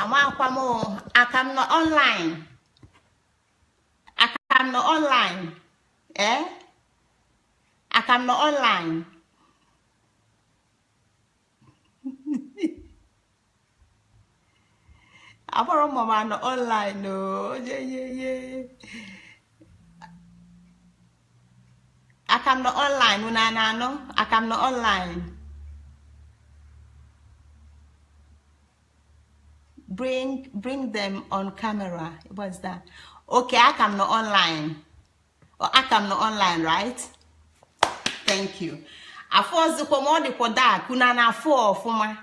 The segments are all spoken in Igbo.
Amakwa m aka m nọ online. Aka m nọ online. Ee, aka m nọ online. Abụrụ m ma nọ online o ye ye ye. Aka m nọ online, unu a na-anụ? Aka m nọ online. Bring them on camera. What's that? Okay, aka m nọ online. Aka m nọ online, right? Thank you. Afọ ọzọkwa ma ọ dịkwa dark. Unu na-afụ ọfụma?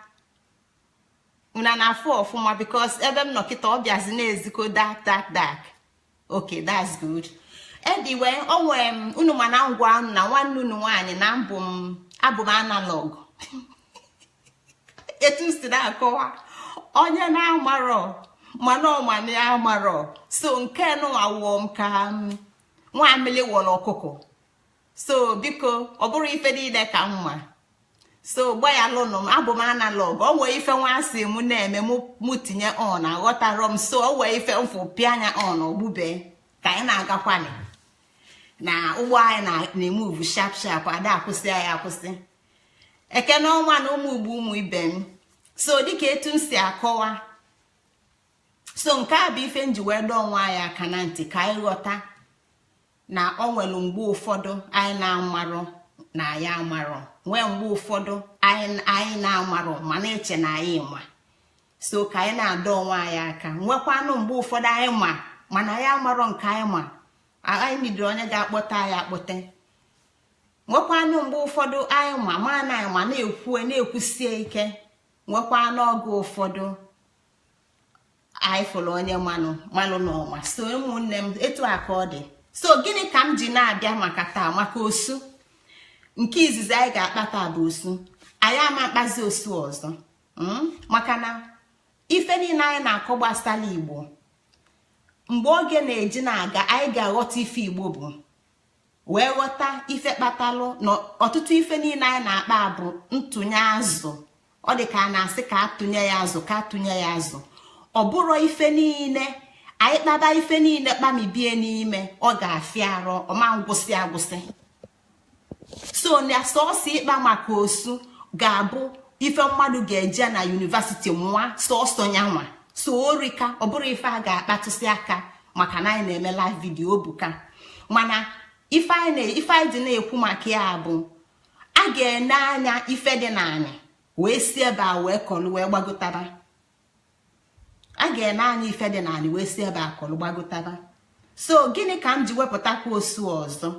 Unu na-afụ ọfụma? Because ebe m nọ kịta ọ bịazi na-ezikọ dark dark dark. Okay, that's good. Anyway, o nwere m unu mana ngwa unu na nwanne unu nwaanyị na mbụ m abụ m analog. Etu m si na-akọwa onye na-amarọ mana ọmana ya amarọ, so nke nụnwa wụọ m ka nwa mmiri wọrọ ọkụkọ. So biko, ọ bụrụ ife niile ka mma, so gbayalụnụ m, abụ m analog. O nwee ife nwa asị mụ na-eme mụ tinye on, aghọtarọ m. So o nwee ife mfụ pịa anya on ogbube ka anyị na-agakwani na ụgbọ anyị na-emuvu sharp sharp, ada akwụsị anyị akwụsị. Ekene ọnwa na ụmụ ugbo ụmụ ibe m. So dịka etu m si akọwa, so nke a bụ ife m ji wee dọọ onwe anyị aka na ntị ka anyị ghọta na ọ nwere mgbe ụfọdụ anyị na-amarọ na anyị amarọ, nwee mgbe ụfọdụ anyị na-amarọ ma na-eche na anyị ma. So ka anyị na-adọ onwe anyị aka, nwekwanụ mgbe ụfọdụ anyị ma mana anyị amarọ nke anyị ma, anyị nidoro onye ga-akpọta anyị akpọte. Nwekwanụ mgbe ụfọdụ anyị ma ma na anyị ma na-ekwu na-ekwusie ike. Nwekwanụ oge ụfọdụ anyị fụrụ onye manụ manụ n'ọma. So ụmụnne m, etu a ka ọ dị. So gịnị ka m ji na-abịa maka taa? Maka osu. Nke izizi anyị ga-akpata bụ osu. Anyị ama mkpazi osu ọzọ, maka na ife niile anyị na-akọ gbasara Igbo, mgbe oge na-eji na-aga anyị ga-aghọta ife Igbo bụ, wee ghọta ife kpatalụ na ọtụtụ ife niile anyị na-akpa bụ ntụnye azụ. Ọ dị ka a na-asị ka atụnye ya azụ, ka atụnye ya azụ. Ọ bụrụ ife niile anyị kpaba, ife niile kpamibie n'ime, ọ ga-afịa arụ, ọma ngwụsị agwụsị. So na sọọsọ ịkpa maka osu ga-abụ ife mmadụ ga-eje na yunivasiti nwa sọọsọ nyanwa. So orika ọ bụrụ ife a ga-akpatụsị aka, maka na anyị na-eme live video obuka. Mana ife anyị dị na-ekwu maka ya bụ a ga-ene anya ife dị n'anyị wee si ebe a wee kọlụ wee gbagotaba. A ga-ene anya ife dị n'anyị wee si ebe a kọlụ gbagotaba. So gịnị ka m ji wepụtakwa osu ọzọ?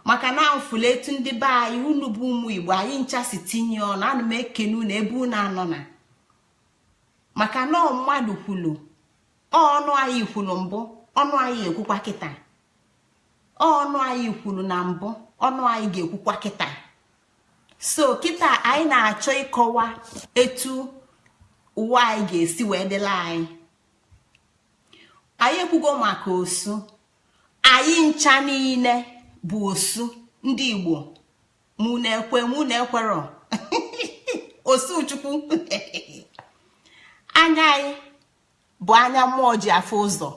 Maka na mfụlụ etu ndị be anyị unu bụ ụmụ Igbo anyị ncha si tinye ọnụ, ana m ekene unu ebe unu anọ na, maka na mmadụ kwulu ọnụ anyị kwulu mbụ, ọnụ anyị ekwukwa kịta. Ọnụ anyị kwulu na mbụ, ọnụ anyị ga-ekwukwa kịta. So kịta anyị na-achọ ịkọwa etu ụwa anyị ga-esi wee dịla anyị. Anyị ekwugo maka osu. Anyị ncha niile bụ osu ndị Igbo. Mụ na-ekwe mụ na-ekwerọ osu Chukwu. Anya anyị bụ anya mmụọ ji afụ ụzọ.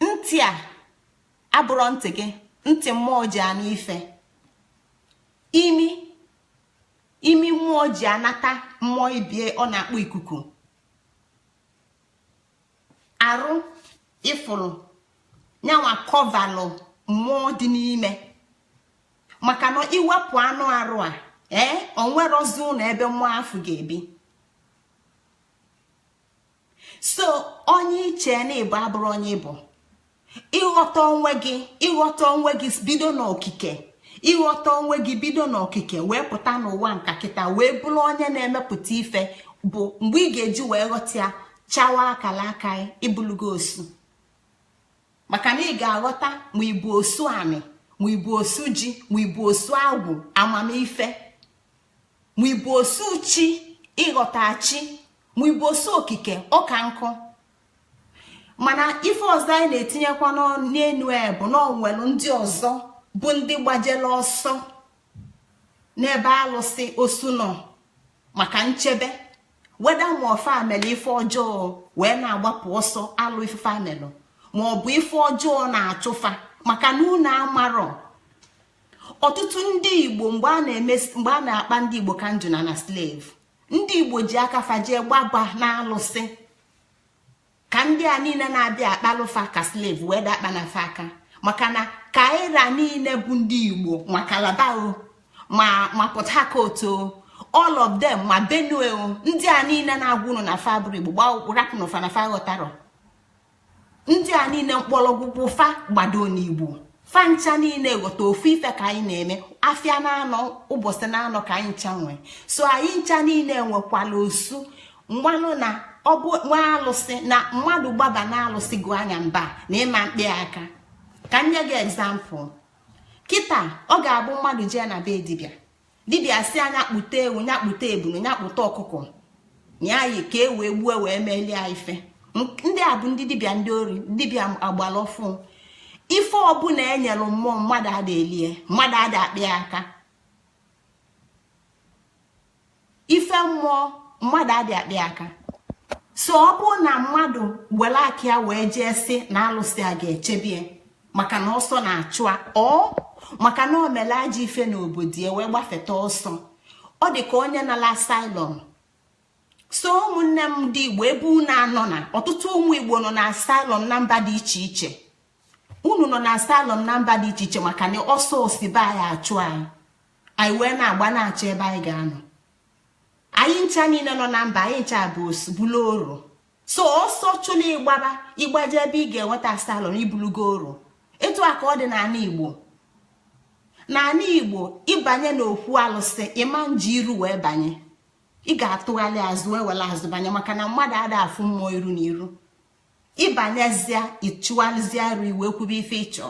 Ntị a abụrọ ntị gị, ntị mmụọ ji anụ ife. Imi imi mmụọ ji anata mmụọ ibie ọ na-akpọ ikuku. Arụ ifuru nyanwa kọvalụ mmụọ dị n'ime, maka na iwepụ anụ arụ a, ee, onwerozi ụlọ ebe mmụọ afụ ga-ebi. So onye iche na ịbụ abụrụ onye ịbụ. Ịghọta onwe gị, ịghọta onwe gị bido n'okike, ịghọta onwe gị bido n'okike wee pụta n'ụwa nka kịta wee bụrụ onye na-emepụta ife, bụ mgbe ị ga-eji wee ghọta ya, chawa akala aka ịbụlụgo osu. Maka na ị ga-aghọta ma ịbụ osu anị, ma ịbụ osu ji, ma ịbụ osu agwụ amamife, ma ịbụ osu chi ịghọta chi, ma ịbụ osu okike ọka nkụ. Mana ife ọzọ anyị na-etinyekwa n'enu bụ na onwelu ndị ọzọ bụ ndị gbajere ọsọ n'ebe alụsị osu nọ maka nchebe, Weda ma ọfa mere ife ọjọọ wee na-agbapụ ọsọ alụ ife amelụ, ma ọ bụ ife ọjọọ na-achụfa, maka na unu amarọ. Ọtụtụ ndị Igbo, mgbe a na-akpa ndị Igbo ka njụ na slave, ndị Igbo ji aka fajie gbaba na alụsị ka ndị a niile na-abịa akpalụfa ka slave wee dakpa na fa aka. Maka na kaira niile bụ ndị Igbo, ma Calabar o, ma Port Harcourt o, all of them, ma Benue o, ndị a niile na-agwa unu na fa bụrụ Igbo, rapụnụ fa na fa ghọtarọ. Ndị a niile mkpọrọgwụgwụ fa gbado n'Igbo, fa ncha niile ghọta ofu ife ka anyị na-eme. Afịa na-anọ, ụbọchị na-anọ ka anyị ncha nwee. So anyị ncha niile nwekwala osu mgbalụ na ọ bụ nwa alụsị na mmadụ gbaba na alụsị gụ anya mba na ịma mkpi aka. Ka m nye gị example kịta. Ọ ga-abụ mmadụ jee na be dibịa, dibịa si anya kpute ewu, nya kpute ebunu, nya kpute ọkụkọ, nya yi ka e wee gbuo wee melie ife. Ndị a bụ ndị dibịa, ndị ori, dibịa agbala ọfụ. Ife ọbụla enyere mmụọ, mmadụ ada elie, mmadụ ada akpị aka. Ife mmụọ, mmadụ adị akpị aka. So ọ bụrụ na mmadụ were aka ya wee jee sị na alụsị a ga-echebie maka na ọsọ na-achụ ọ, maka na o mere ajọ ife n'obodo ya wee gbafeta ọsọ, ọ dị ka onye nala asylum. So ụmụnne m ndị Igbo, ebe unu anọ na ọtụtụ ụmụ Igbo nọ na asylum na mba dị iche iche, unu nọ na asylum na mba dị iche iche maka na ọsọ osibe anyị achụ anyị, anyị wee na-agba na-achọ ebe anyị ga-anọ. Anyị ncha niile nọ na mba, anyị ncha bụ bulu oru. So ọsọ chụla ịgbaba ịgbaje ebe ị ga-enweta asylum, ibulugo oru. Etu a ka ọ dị n'ala Igbo. N'ala Igbo, ịbanye n'okwu alụsị, ịma nji iru wee banye, ị ga-atụgharị azụ wee were azụ banye, maka na mmadụ ada afụ mmụọ iru na iru. Ịbanyezie, ịchụgharịzie arụ iwe kwube ife ịchọ.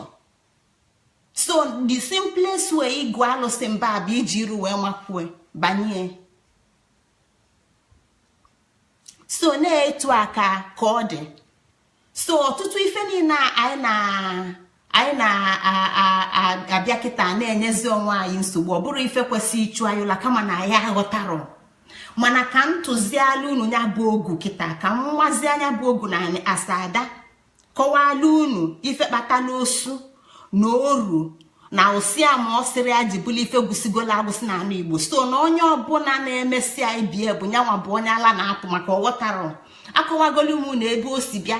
So the simplest way ịgụ alụsị mba bụ iji iru wee makwue banye. So na-etu aka ka ọ dị. So ọtụtụ ife niile anyị na-abịa kịta na-enyezi onwe anyị nsogbu, ọ bụrụ ife kwesịrị ịchụ anyị ụla, kama na anyị aghọtarọ. Mana ka ntụziala unu ya bụ ogu kịta, ka mmazi anya bụ ogu na asa ada kọwala unu ife kpatala osu na oru na osia ma ọ sịrị ya ji bụla ife gwụsigola agwụsị na anụ Igbo. So na onye ọbụla na-emesi anyị bie bụ nyanwa bụ onye ala na-apụ, maka ọghọtarọ. Akọwagolu m na ebe o si bịa,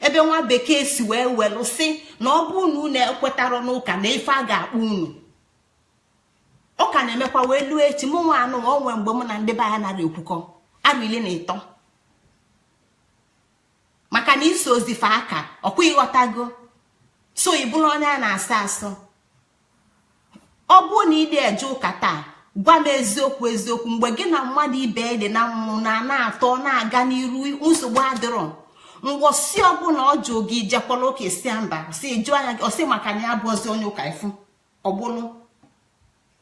ebe nwa bekee si wee welụ sị na ọ bụ unu na-ekwetarọ n'ụka na ife a ga-akpọ unu. Ọ ka na-emekwa wee lụọ echi. Mụ nwa anụ onwe mgbe mụ na ndị be anyị nara ekwukọ arụ 13, maka na iso ozife aka ọkwa ịghọtago. So ị bụrụ onye a na-asọ asọ, ọ bụrụ na ị dị eje ụka taa, gwa m eziokwu eziokwu, mgbe gị na mmadụ ibe dị na mmụọ na na-atọ na-aga n'iru, nsogbu adịrọ. Ngwọsi ọbụla ọ jụ gị jekwala ụka, esi mba, si jụọ anya ọsị maka na ya bụ ọzọ onye ụka ifu ọgbụlụ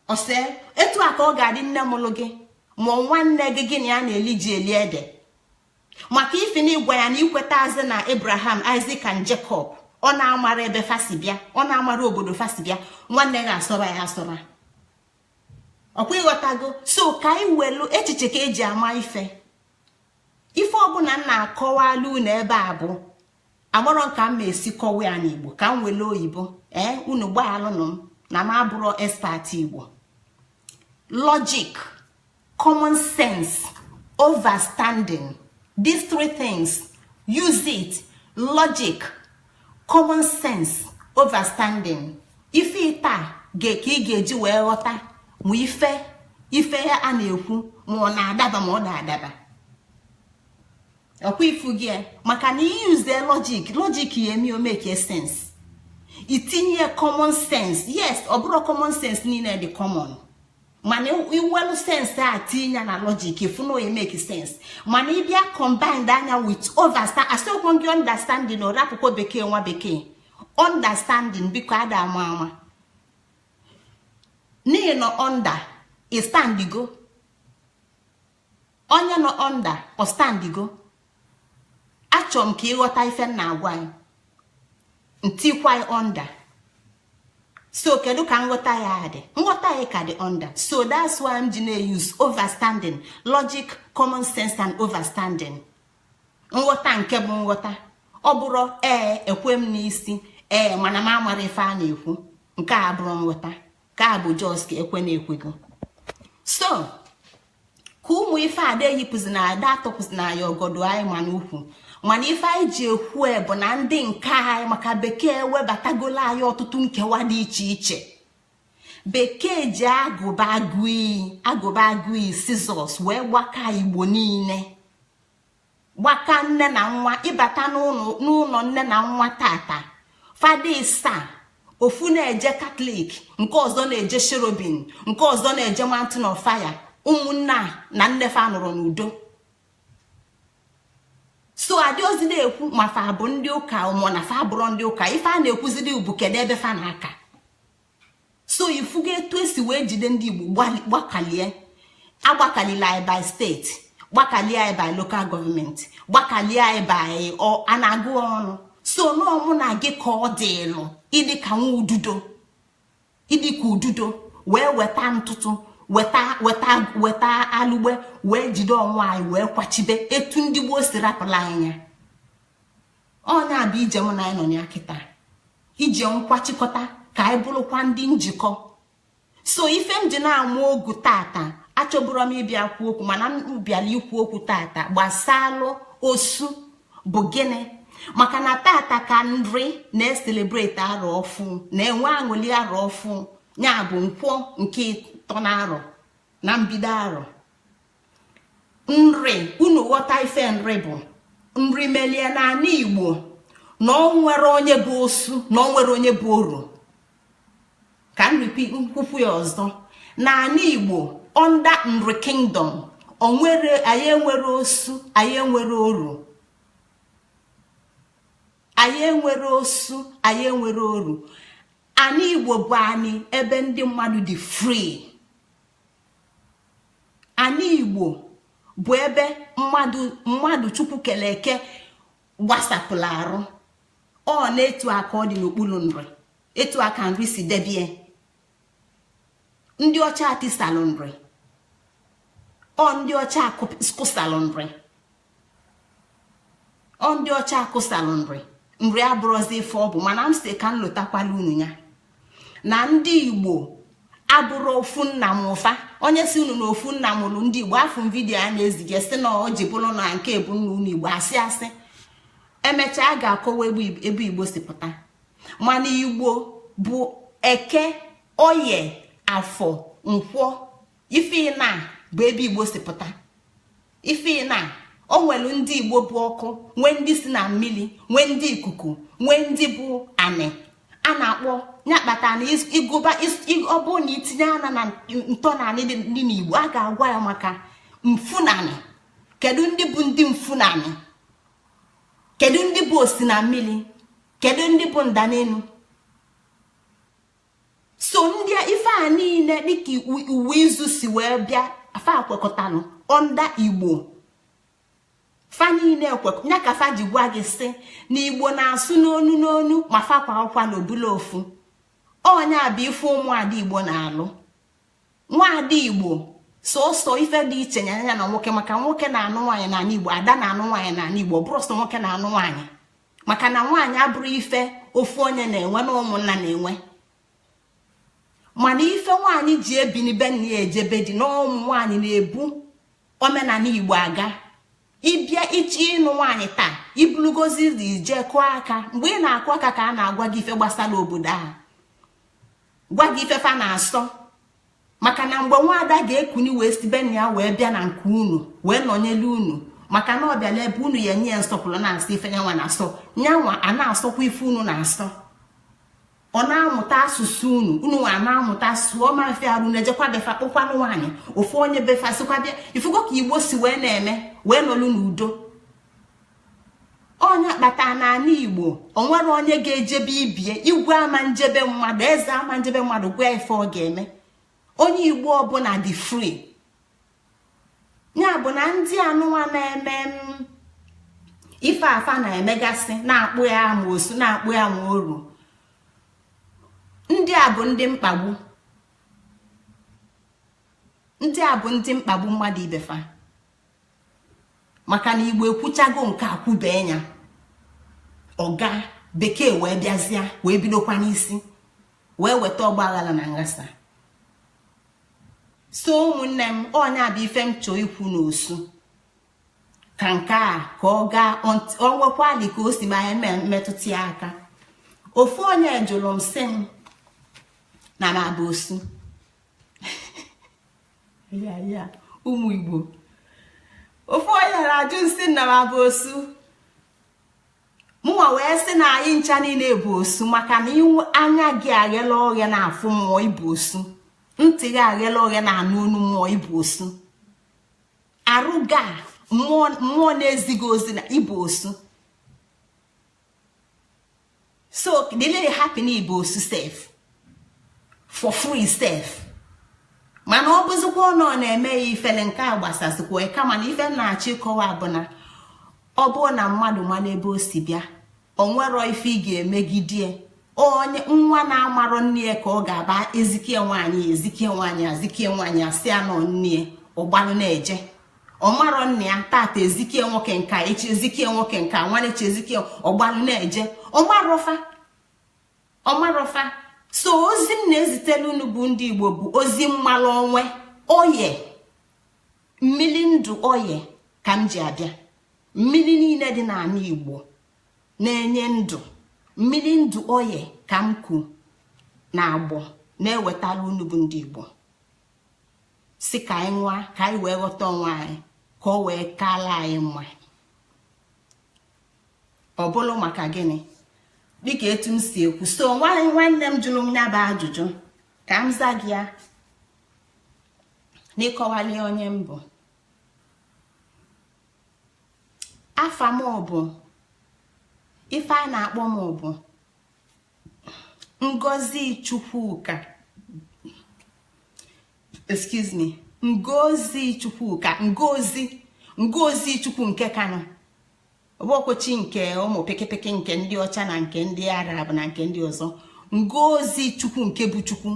ọsị. Etu a ka ọ ga-adị nne mụlụ gị ma nwanne gị gị na ya na-eli ji eli ede, maka ife na ịgwa ya na ikweta azị na Abraham, Isaac and Jacob, ọ na-amara ebe fasi bịa, ọ na-amara obodo fasi bịa, nwanne gị asọba ya asọba. Ọkwa ịghọtago? So ka anyị welu echiche ka eji ama ife. Ife ọbụla m na-akọwala unu ebe a bụ amarọ ka m esi kọwa ya n'Igbo, ka m wele oyibo. Ee, unu gbaghalụnụ m na m abụrọ expert Igbo. Logic, common sense, overstanding, these three things, use it. Logic, common sense, overstanding. Ife taa ka ị ga-eji wee ghọta ma ife ife a na-ekwu, ma ọ na-adaba ma ọ na-adaba. Ọkwa ifu gị, maka na iyuze logic, logic ya eme o make sense. Itinye common sense, yes, ọ bụrụ common sense niile dị common, mana iwelu sense a tinye na logic, ifu na oye make sense. Mana ịbịa combined anya with overstand, asịokwu gị understanding, na akwụkwọ bekee, nwa bekee understanding, biko ada ama ama n'ihi nọ under istandigo, onye nọ under ọstandigo. Achọrọ m ka ịghọta ife m na-agwa anyị ntikwa under. So kedu ka nghọta ya dị? Nghọta ya ka dị under. So that's why m ji na-use overstanding, logic, common sense and overstanding. Nghọta nke bụ nghọta, ọ bụrụ ee ekwe m n'isi, ee mana m amara ife a na-ekwu, nke a bụrụ nghọta, nke a bụ just ka ekwe na-ekwego. So ka ụmụ ife ada eyipụzi na ada atọpụzi na ya ọgọdọ anyị ma n'ukwu, mana ife anyị ji ekwu bụ na ndị nke anyị, maka bekee webatagolo anyị ọtụtụ nkewa dị iche iche. Bekee ji agụba agụ iyi, agụba agụ iyi, scissors, wee gbaka Igbo niile, gbaka nne na nwa. Ịbata n'ụlọ nne na nwa tata, fada ịsa, ofu na-eje Catholic, nke ọzọ na-eje Cherubim, nke ọzọ na-eje Mountain of Fire. Ụmụnne a na nnefe nọrọ n'udo. So adịozi na-ekwu ma fa bụ ndị ụka mụ na fa bụrụ ndị ụka. Ife a na-ekwuzidi bụ kedu ebe fa na-aka. So ifugo etu esi wee jide ndị Igbo, gbakalie, agbakalila anyị by state, gbakalie anyị by local government, gbakalie anyị by a na-agụ ọnụ. So nọọ mụ na gị ka ọ dịlụ ịdị ka nwa ududo, ịdị ka ududo, wee weta ntụtụ, weta weta weta alụgbe, wee jide onwe anyị, wee kwachibe etu ndị gboo si rapụla anya. Ọnya bụ ije mụ na anyị nọ ya kịta, ije nkwachikọta ka anyị bụrụkwa ndị njikọ. So ife m ji na-amụ ogu tata, achọburu m ịbịa kwu okwu, mana m bịara ikwu okwu tata gbasalụ osu bụ gịnị, maka na tata ka nri na-ecelebrate arọ ọfụ, na-enwe aṅụli arọ ọfụ, ya bụ nkwọ nke ịtọ na arọ na mbido arọ nri. Unu ghọta ife nri bụ? Nri melie n'ala Igbo na ọ nwere onye bụ osu na ọ nwere onye bụ oru. Ka m repeat nkwukwu ya ọzọ: n'ala Igbo, under Nri kingdom, onwere anyị enwere osu, anyị enwere oru. Anyị enwere osu, anyị enwere oru. Anyị Igbo bụ anyị ebe ndị mmadụ dị free. Anyị Igbo bụ ebe mmadụ mmadụ Chukwu kele eke gbasapụrụ arụ. Ọ na-etu aka ọ dị n'okpuru nri, etu aka nri si debie. Ndị ọcha atisalụ nri, ọ ndị ọcha kụsalụ nri, ọ ndị ọcha akụsalụ nri. Nri abụrụzi ife ọ bụ, mana m si ka m lotakwala unu ya na ndị Igbo abụrụ ofu nna m ụfa. Onye si unu na ofu nna mụrụ ndị Igbo, afụ m video a na-ezige si na o ji bụrụ na nke bụ nna unu Igbo. Asị asị, emechaa a ga-akọwa ebe Igbo si pụta. Mana Igbo bụ Eke, Oye, Afọ, Nkwọ. Ife na bụ ebe Igbo si pụta. Ife na o nwere ndị Igbo bụ ọkụ, nwee ndị si na mmiri, nwee ndị ikuku, nwee ndị bụ anị a na-akpọ ya. Kpata na ịgụba, ọ bụrụ na itinye anya na ntọnanị dị n'Igbo, a ga-agwa ya maka mfunanị. Kedu ndị bụ ndị mfunanị? Kedu ndị bụ osi na mmiri? Kedu ndị bụ ndanenu? So ndị ife a niile, dịka uwe izu si wee bịa, fa kwekọtanụ under Igbo. Fa niile ya ka fa ji gwa gị sị na Igbo na-asụ n'onu n'onu, ma fa kwa akwa na obula ofu. Ọnya bụ ife ụmụada Igbo na-alụ. Nwaada Igbo sọsọ ife dị iche nya ya na nwoke, maka nwoke na-anụ nwaanyị n'ala Igbo, ada na-anụ nwaanyị n'ala Igbo. Ọ bụrụ sọ nwoke na-anụ nwaanyị, maka na nwaanyị abụrụ ife ofu onye na-enwe na ụmụnna na-enwe. Mana ife nwaanyị ji ebinibe nna ya ejebe dị na ụmụ nwaanyị na-ebu omenala Igbo aga. Ịbịa iche ịnụ nwaanyị taa, ibulugozi ije kụọ aka. Mgbe ị na-akụ aka ka a na-agwa gị ife gbasara obodo ahụ, gwa gị ife fa na-asọ. Maka na mgbe nwaada ga-ekuni wee sibe na ya wee bịa na nke unu wee nọnyere unu, maka na ọ bịala ebe unu, ya enye ya nsọpụrụ, na-asọ ife nyanwa na-asọ, nyanwa a na-asọkwa ife unu na-asọ. Ọ na-amụta asụsụ unu, unu nwa na-amụta sụọ mafia arụ na-ejekwa befa kpụkwanụ nwaanyị ofu onye befa sịkwa bịa. Ifugo ka Igbo si wee na-eme wee nọlụ n'udo. Onye kpata n'ala Igbo, onwere onye ga-ejebe ibie igwe ama njebe mmadụ, eze ama njebe mmadụ gwa ife ọ ga-eme. Onye Igbo ọbụla dị free. Ya bụ na ndị anụnwa na-eme ife afa na-emegasị, na-akpụ ya ama osu, na-akpụ ya ma oru. Ndị a bụ ndị mkpagbu, ndị a bụ ndị mkpagbu mmadụ ibefa, maka na Igbo ekwuchago nke a kwube ya, ọga bekee wee bịazịa wee bidokwa n'isi wee weta ọgba aghara na nghasa. So ụmụnne m, ọnya bụ ife m chọọ ikwu n'osu ka nke a ka ọ gaa, ọ nwekwali ka o si ma anyị metụta ya aka. Ofu onye jụrụ m sị m na m abụ osu. Ya ya, ụmụ Igbo, ofu onye na-ajụ nsị na m abụ osu. Mụnwa wee sị na anyị ncha niile bụ osu, maka na anya gị aghela oghe na-afụ mmụọ, ịbụ osu. Ntị gị aghela oghe na-anụ onu mmụọ, ịbụ osu. Arụ ga mmụọ na-ezighị ozi na ịbụ osu. So dịlị happy na ịbụ osu sef, for free sef. Mana ọ bụzikwa ọnụ ọ na-eme ya ifele nke a gbasasịkwa. Kama na ife na-achọ ịkọwa bụ na ọ bụrụ na mmadụ mara ebe o si bịa, o nwero ife ị ga-emegide onye nwa na-amarọ nne ya, ka ọ ga-aba ezikie nwaanyị, ezikie nwaanyị, azikie nwaanyị, asị anọ nne ụgbalụ na-eje ọmarọ nna ya. Tata ezikie nwoke nka, echi ezikie nwoke nka, nwanne echi ezikie, ọgbalụ na-eje ọmarọfa, ọmarọfa. So ozi m na-ezitelu unu bụ ndị Igbo bụ ozi mmalụ onwe oye, mmiri ndụ oye ka m ji abịa. Mmiri niile dị n'ala Igbo na-enye ndụ, mmiri ndụ oye ka m kwu na agbọ na-ewetara unu bụ ndị Igbo, si ka anyị nwa, ka anyị wee ghọta onwe anyị, ka ọ wee kaala anyị mma. Ọ bụrụ maka gịnị, dịka etu m si ekwu, so nwanne m jụrụ m ya bụ ajụjụ ka m za gị ya n'ịkọwali onye m bụ. Afa m bụ ife a na-akpọ m bụ Ngozi Chukwuka, excuse me, Ngozi Chukwuka, Ngozi, Ngozi Chukwu nke Kano, ọbọkwochi nke ụmụ pịkịpịkị nke ndị ọcha na nke ndị Arab na nke ndị ọzọ. Ngozi Chukwu nke bụ Chukwu,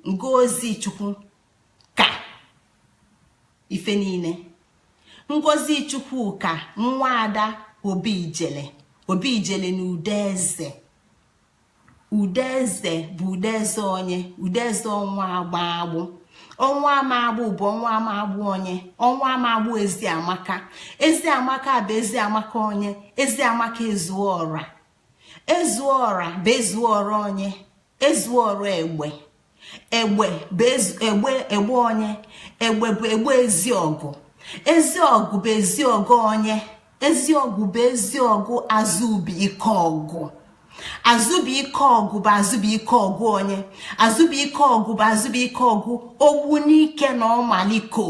Ngozi Chukwu ka ife niile. Ngozi Chukwuka nwa ada Obi Ijele, Obi Ijele na Udeze. Udeze bụ Udeze onye Udeze, ọnwa agba agbụ, ọnwa ama agbụ bụ ọnwa ama agbụ onye, ọnwa ama agbụ. Eziamaka, Eziamaka bụ Eziamaka onye, Eziamaka ezuo ọra, ezuo ọra bụ ezuo ọra onye, ezuo ọra egbe, egbe bụ egbe, egbe onye, egbe bụ egbe ezi ọgụ, ezi ọgụ bụ ezi ọgụ onye, ezi ọgụ bụ ezi ọgụ. Azụbụike ọgụ, Azụbụike ọgụ bụ Azụbụike ọgụ onye, Azụbụike ọgụ bụ Azụbụike ọgụ. Ogbunike na Ọmaliko,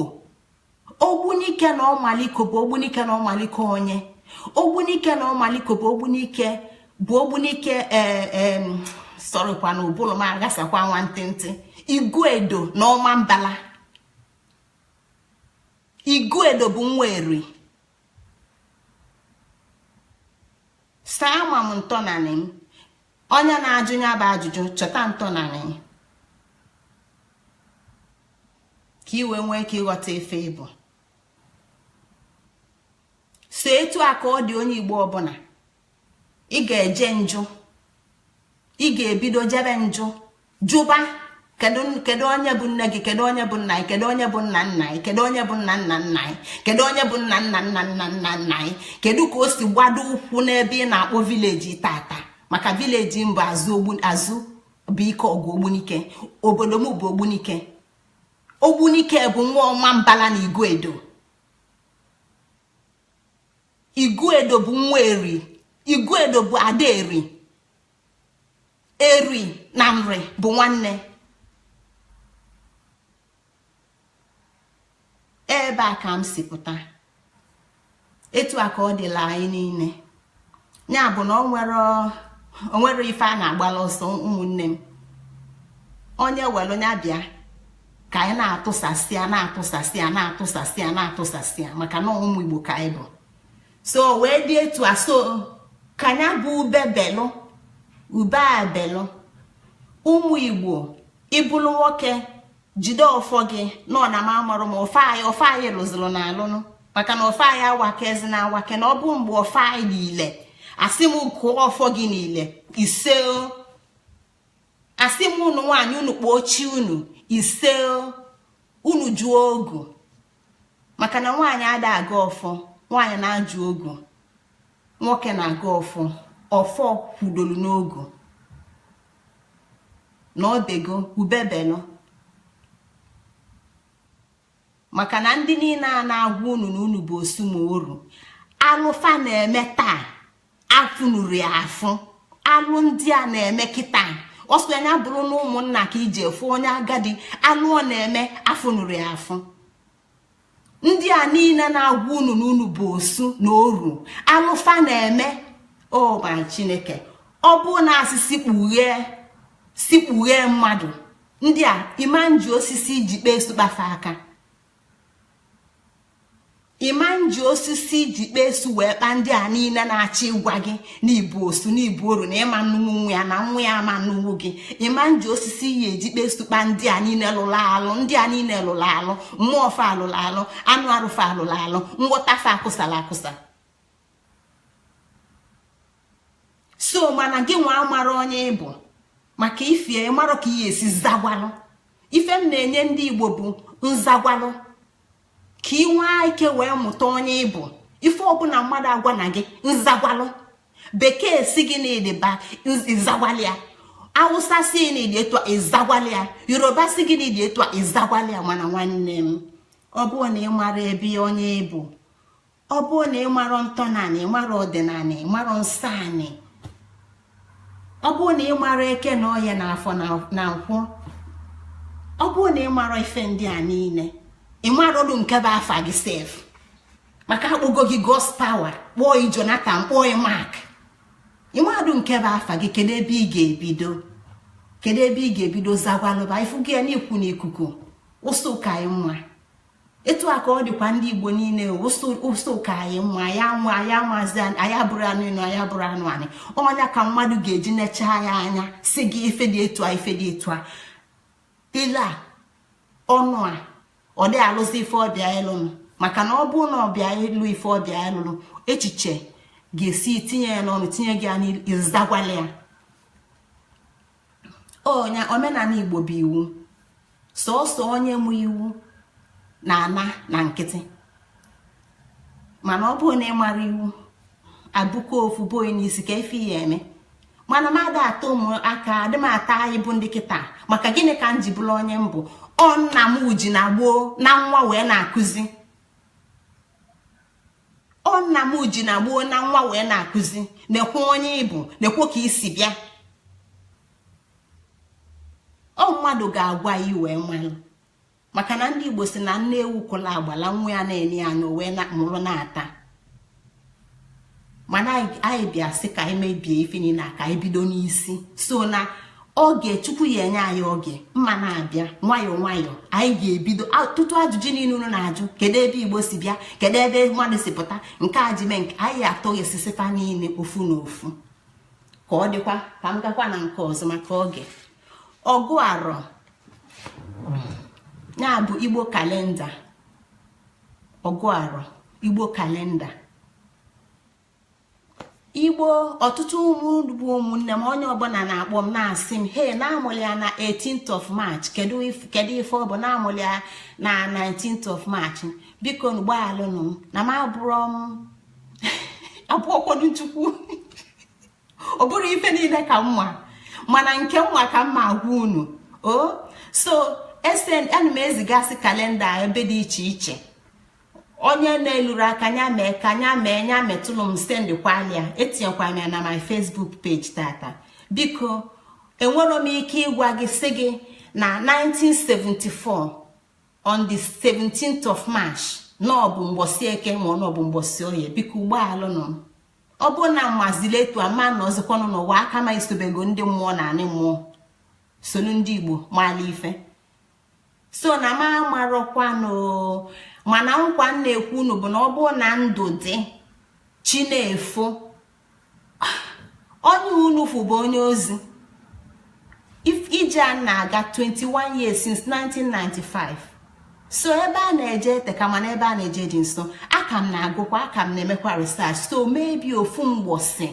Ogbunike na Ọmaliko bụ Ogbunike na Ọmaliko onye, Ogbunike na Ọmaliko bụ Ogbunike, bụ Ogbunike. Ee, sọrọkwa na ụbụrụ m aghasakwa nwantịntị. Iguedo na Ọma Mbala, Iguedo bụ nwa eri. Saa ama m ntọnanị m. Onye na-ajụ ya bụ ajụjụ, chọta ntọnanị ka ị wee nwee ike ịghọta efe ịbụ. So etu a ka ọ dị onye Igbo ọbụla. Ị ga-eje njụ, ị ga-ebido jebe njụ, jụba kedu onye bụ nne gị, kedu onye bụ nna gị, kedu onye bụ nna nna gị, kedu onye bụ nna nna nna gị, kedu onye bụ nna nna nna nna nna nna gị, kedu ka o si gbado ụkwụ n'ebe ị na-akpọ village tata. Maka village mbụ azụ azụ bụ ike ọgụ Ogbunike, obodo m bụ Ogbunike. Ogbunike bụ nwa Ọma Mbala na Iguedo. Iguedo bụ nwa eri, Iguedo bụ ada eri, eri na nri bụ nwanne. Ebe a ka m si pụta, etu a ka ọ dịla anyị niile. Ya bụ na o nwere ife a na-agbala ọsọ. Ụmụnne m, onye welu ya bịa ka anyị na-atụsasịa, na-atụsasịa, na-atụsasịa, na-atụsasịa, maka na ụmụ Igbo ka anyị bụ. So wee dị etu a, so ka ya bụ ube belụ, ube a belụ. Ụmụ Igbo, ịbụlụ nwoke, jide ọfọ gị nọ na m amarụ m ofe anyị, ofe anyị lụzụrụ na alụnụ, maka na ofe anyị awakezi na awake na ọ bụ mgbe ofe anyị niile asị m kụọ ọfọ gị niile ise, asị m unu nwaanyị unu kpọọ chi unu ise, unu jụọ ogu, maka na nwaanyị ada aga ọfọ, nwaanyị na-ajụ ogu, nwoke na-aga ọfọ, ọfọ kwudolu n'ogu na obego ubebelụ. Maka na ndị niile a na-agwa unu na unu bụ osu ma oru, alụfa na-eme taa afụnuru ya afụ, alụ ndị a na-eme kịta ọsọ anya bụrụ na ụmụnna ka iji efu onye agadi, alụ ọ na-eme afụnuru ya afụ. Ndị a niile na-agwa unu na unu bụ osu na oru, alụfa na-eme. O ma Chineke, ọ bụ na asịsị kpughee si kpughee mmadụ ndị a, ịma nji osisi iji kpee esu kpafe aka, ịma nji osisi iji kpee esu wee kpaa ndị a niile na-achọ ịgwa gị na ibu osu na ibu oru na ịma nnunwu nwa ya na nwa ya ama nnunwu gị. Ịma nji osisi ya eji kpee esu kpaa ndị a niile lụrụ alụ, ndị a niile lụrụ alụ, mmụọ fa alụrụ alụ, anụ arụfa alụrụ alụ, nghọta fa akụsara akụsa. So mana gị nwa amara onye ịbụ, maka ifie ịmarụ ka ihe esi zagwalụ. Ife m na-enye ndị Igbo bụ nzagwalụ, ka ị nwee ike wee mụta onye ịbụ. Ife ọbụla mmadụ agwa na gị nzagwalụ, bekee si gị na ịdịba ịzagwalị ya, Awụsa si na ịdị etu a ịzagwalị ya, Yoruba si gị na ịdị etu a ịzagwalị ya. Mana nwanne m, ọ bụrụ na ị mara ebe onye ịbụ, ọ bụrụ na ị mara ntọnanị, ị mara ọdịnanị, ị mara nsọ anị, ọ bụrụ na ị mara eke na ọhịa na afọ na nkwọ, ọ bụrụ na ị mara ife ndị a niile, ị mara ọrụ nke bụ afa gị sef, maka akpọgo gị God's power, kpọọ ị Jonathan, kpọọ ị Mark, ị marụ nke bụ afa gị, kedu ebe ị ga-ebido? Kedu ebe ị ga-ebido zagwalụba ifu gị ya n'ikwu n'ikuku ụsụ ka anyị nwa? Etu a ka ọ dịkwa ndị Igbo niile, ụsụ ka anyị nwa, ya nwa ya nwazi anyị abụrụ anụ enu, anyị abụrụ anụ anị. Ọnya ka mmadụ ga-eji nechaa ya anya si gị ife dị etu a, ife dị etu a, ile a ọnụ a ọ dị alụzi ife ọbịa ịlụnụ. Maka na ọ bụrụ na ọbịa ịlụ ife ọbịa ịlụnụ, echiche ga-esi tinye ya n'ọnụ, tinye gị ya n'ịzagwala ya. Ọnya omenala Igbo bụ iwu, sọọsọ onye mụ iwu na-ana na nkịtị. Mana ọ bụrụ na ị mara iwu, abụkọ ofu bụ onye n'isi ka efe ya eme. Mana m ada ata ụmụaka, adị m ata anyị bụ ndị kịta. Maka gịnị ka m ji bụrụ onye mbụ? Ọ nna m ji na gboo na nwa wee na-akụzi, ọ nna m ji na gboo na nwa wee na-akụzi, nekwe onye ịbụ, nekwe ka isi bịa. Ọ mmadụ ga-agwa ya wee malụ. Maka na ndị Igbo si na nne ewu kwụla agbala nwa ya na-enye anya wee mụrụ na-ata. Mana anyị bịa sị ka anyị mebie ife niile ka anyị bido n'isi. So na oge Chukwu ya enye anyị oge mma na-abịa nwayọọ nwayọọ, anyị ga-ebido ọtụtụ ajụjụ niile unu na-ajụ, kedu ebe Igbo si bịa, kedu ebe mmadụ si pụta, nke a ji mee nke anyị atọghị esisifa niile ofu na ofu. Ka ọ dịkwa ka m gakwa na nke ọzọ maka oge. Ọgụ arọ ya bụ Igbo kalenda, ọgụ arọ Igbo kalenda. Igbo ọtụtụ ụmụ bụ ụmụnne m, onye ọbụla na-akpọ m na-asị m he na-amụlị ya na 18th of March, kedu ife ọ bụ na-amụlị ya na 19th of March? Biko gbaalụnụ m na m abụrọ m abụọkwado Chukwu, ọ bụrụ ife niile ka mma, mana nke mma ka mma agwa unu. O so ana m ezigasị kalenda ebe dị iche iche, onye na-eluru aka nya mee ka nya mee nya metụlụ m sendịkwalịa, etinyekwa m ya na my Facebook page tata. Biko enwero m ike ịgwa gị sị gị na 1974 on the 17th of March na ọ bụ mgbọsị eke ma ọ bụ mgbọsị oye. Biko ụgbọalụnụ m, ọ bụ na mmazili etu ama na ọzọkwanụ n'ụwa aka ma isobego ndị mmụọ na anị mmụọ sonu ndị Igbo maala ife. So na m amarọkwanụ, mana nkwa m na-ekwu unu bụ na ọ bụrụ na ndụ dị chi na-efo, onye unu fụ bụ onye ozi. Ije a na-aga 21 years, since 1995. So ebe a na-eje eteka, mana ebe a na-eje dị nso. Aka m na-agụkwa, aka m na-emekwa research. So maybe ofu mgbọsị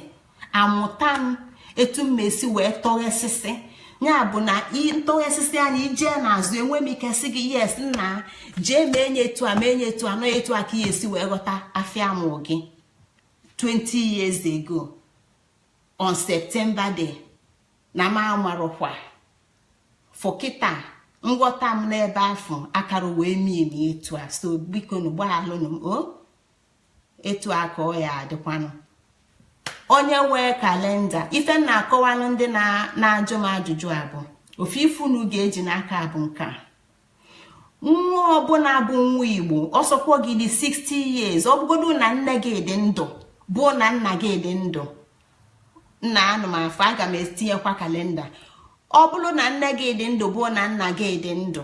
amụta m etu m esi wee tọghesịsị ya bụ na ntọghesịsị anya ijee n'azụ, enwe m ike sị gị, "Yes, nna, jee mee nye etu a, mee nye etu a, nọ etu a ka ị esi wee ghọta afịa mụ gị 20 years ago on September day." Na m amarụkwa fọkịta nghọta m n'ebe afọ akara wee mie emi etu a. So biko nu, gbaghalụnụ m o. Etu a ka ọ ya adịkwanụ. Onye nwee kalenda, ife m na-akọwalụ ndị na-ajụ m ajụjụ a bụ ofu ife unu ga-eji n'aka bụ nke a: nwa ọbụla bụ nwa Igbo, ọsọkwọ gị dị 60 years, ọ bụgodu na nne gị dị ndụ, bụ na nna gị dị ndụ, nna anụ m afọ, aga m etinyekwa kalenda. Ọ bụrụ na nne gị dị ndụ, bụ na nna gị dị ndụ,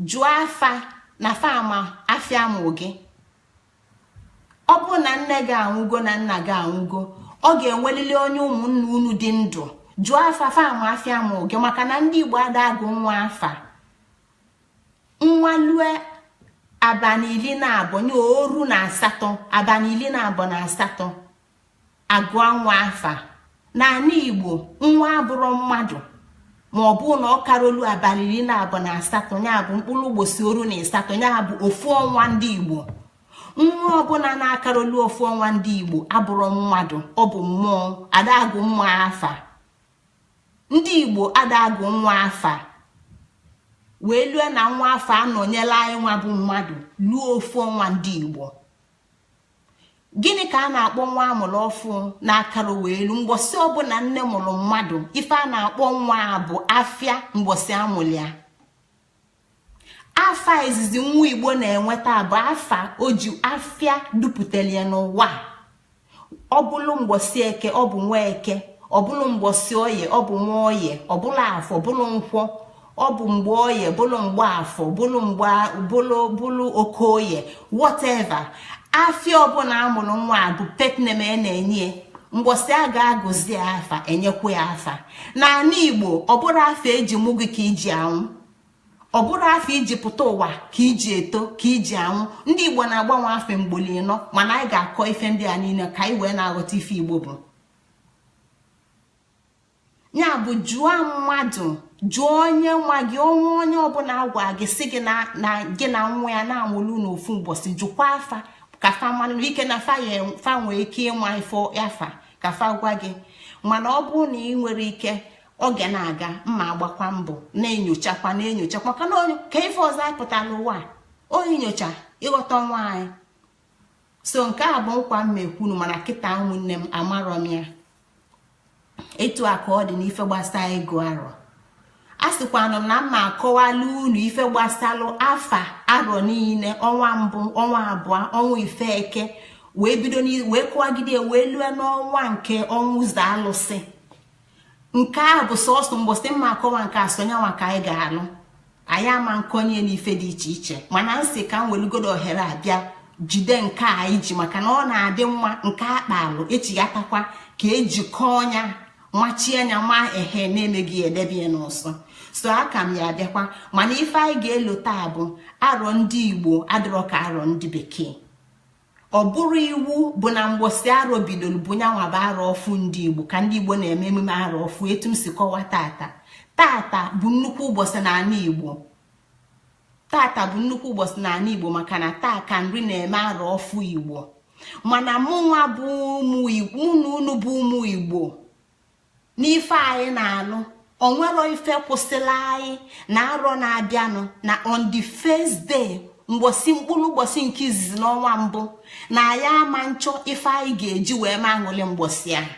jụọ afa na fama afịa mụ gị. Ọ bụrụ na nne gị anwụgo, na nna gị anwụgo, ọ ga-enwelili onye ụmụnne unu dị ndụ. Jụọ afa fama afịa mụ gị, maka na ndị Igbo ada agụ nwa afa. Nwa lue abalị 12 nye 38, abalị 28, agụọ nwa afa. N'ala Igbo, nwa abụrụ mmadụ ma ọ bụ na ọ karolu abalị 28, ya bụ mkpụrụ ụbọchị 38, ya bụ ofu ọnwa ndị Igbo. Nwa ọbụla na-akarolu ofu ọnwa ndị Igbo abụrụ mmadụ, ọ bụ mmụọ. Adagụ nwa afa. Ndị Igbo adagụ nwa afa wee lue na nwa afọ anọnyela anyị nwa bụ mmadụ luo ofu ọnwa ndị Igbo. Gịnị ka a na-akpọ nwa amụrụ ọfụ na-akara wee elu mgbọsị ọbụla nne mụrụ mmadụ? Ife a na-akpọ nwa a bụ afịa mgbọsị amụrụ ya. Afa izizi nwa Igbo na-enweta bụ afa o ji afịa dupụtara ya n'ụwa. Ọ bụlụ mgbọsị Eke, ọ bụ nwa Eke. Ọ bụlụ mgbọsị Oye, ọ bụ nwa Oye. Ọ bụlụ Afọ, bụlụ Nkwọ. Ọ bụ mgbe Oye, bụlụ mgbe Afọ, bụlụ mgbe bụlụ bụlụ Okoye, whatever. Afịa ọbụla amụrụ nwa bụ pet name a na-enye. Mgbọsị a ga-agụzi afa, enyekwa ya afa. N'ala Igbo, ọ bụrụ afọ eji mụ gị ka iji anwụ, ọ bụrụ afọ iji pụta ụwa ka iji eto ka iji anwụ. Ndị Igbo na-agbanwe afọ mgboli ịnọ, mana anyị ga-akọ ife ndị a niile ka anyị wee na-aghọta ife Igbo bụ. Ya bụ, jụọ mmadụ, jụọ onye nwa gị ọnwa. Onye ọbụla gwa gị si gị na gị na nwa ya na-anwụlu n'ofu ụbọchị, jụkwa afa ka fa malụ ike na fa fa nwee ike ịnwa ife afa ka fa gwa gị. Mana ọ bụrụ na ị nwere ike, oge na-aga, mma agbakwa mbọ na-enyochakwa, na-enyochakwa maka na onye ka ife ọzọ anyị pụtara ụwa onye nyocha ịghọta nwa anyị. So nke a bụ nkwa m ekwunu. Mana kịta, ụmụnne m, amarọ m ya. Etu a ka ọ dị n'ife gbasara ịgụ arọ. A sịkwanụ m na mma akọwala unu ife gbasalụ afa arọ niile, ọnwa mbụ, ọnwa abụọ, ọnwa ife eke, wee bido wee kọwagide wee lue n'ọnwa nke ọnwa ụzọ alụsị. Nke a bụ sọsọ mgbọsị mma akọwa nke asonyanwa ka anyị ga-alụ. Anyị ama nkonye n'ife dị iche iche, mana nsị ka m welugodo ohere abịa jide nke a anyị ji, maka na ọ na-adị mma nke akpalụ echighatakwa ka ejikọọ ọnya machie anya ma ehe na-emeghị edebe ya n'ụsọ. So aka m ya abịakwa, mana ife anyị ga-elo taa bụ arọ ndị Igbo adịrọ ka arọ ndị Bekee. Ọ bụrụ iwu bụ na mgbọsị arọ bidoro bụ nyanwa bụ arọ ọfụ ndị Igbo, ka ndị Igbo na-eme emume arọ ọfụ. Etu m si kọwa, tata tata bụ nnukwu ụbọchị n'ala Igbo. Tata bụ nnukwu ụbọchị n'ala Igbo, maka na taa ka nri na-eme arọ ọfụ Igbo. Mana mụnwa bụ ụmụ unu, unu bụ ụmụ Igbo, n'ife anyị na-alụ, onwero ife kwụsịla anyị na arọ na-abịanụ, na on the first day, mgbọsị mkpụrụ ụbọchị nke izizi n'ọnwa mbụ, na anyị ama nchọ ife anyị ga-eji wee ma aṅụrị mgbọsị ahụ.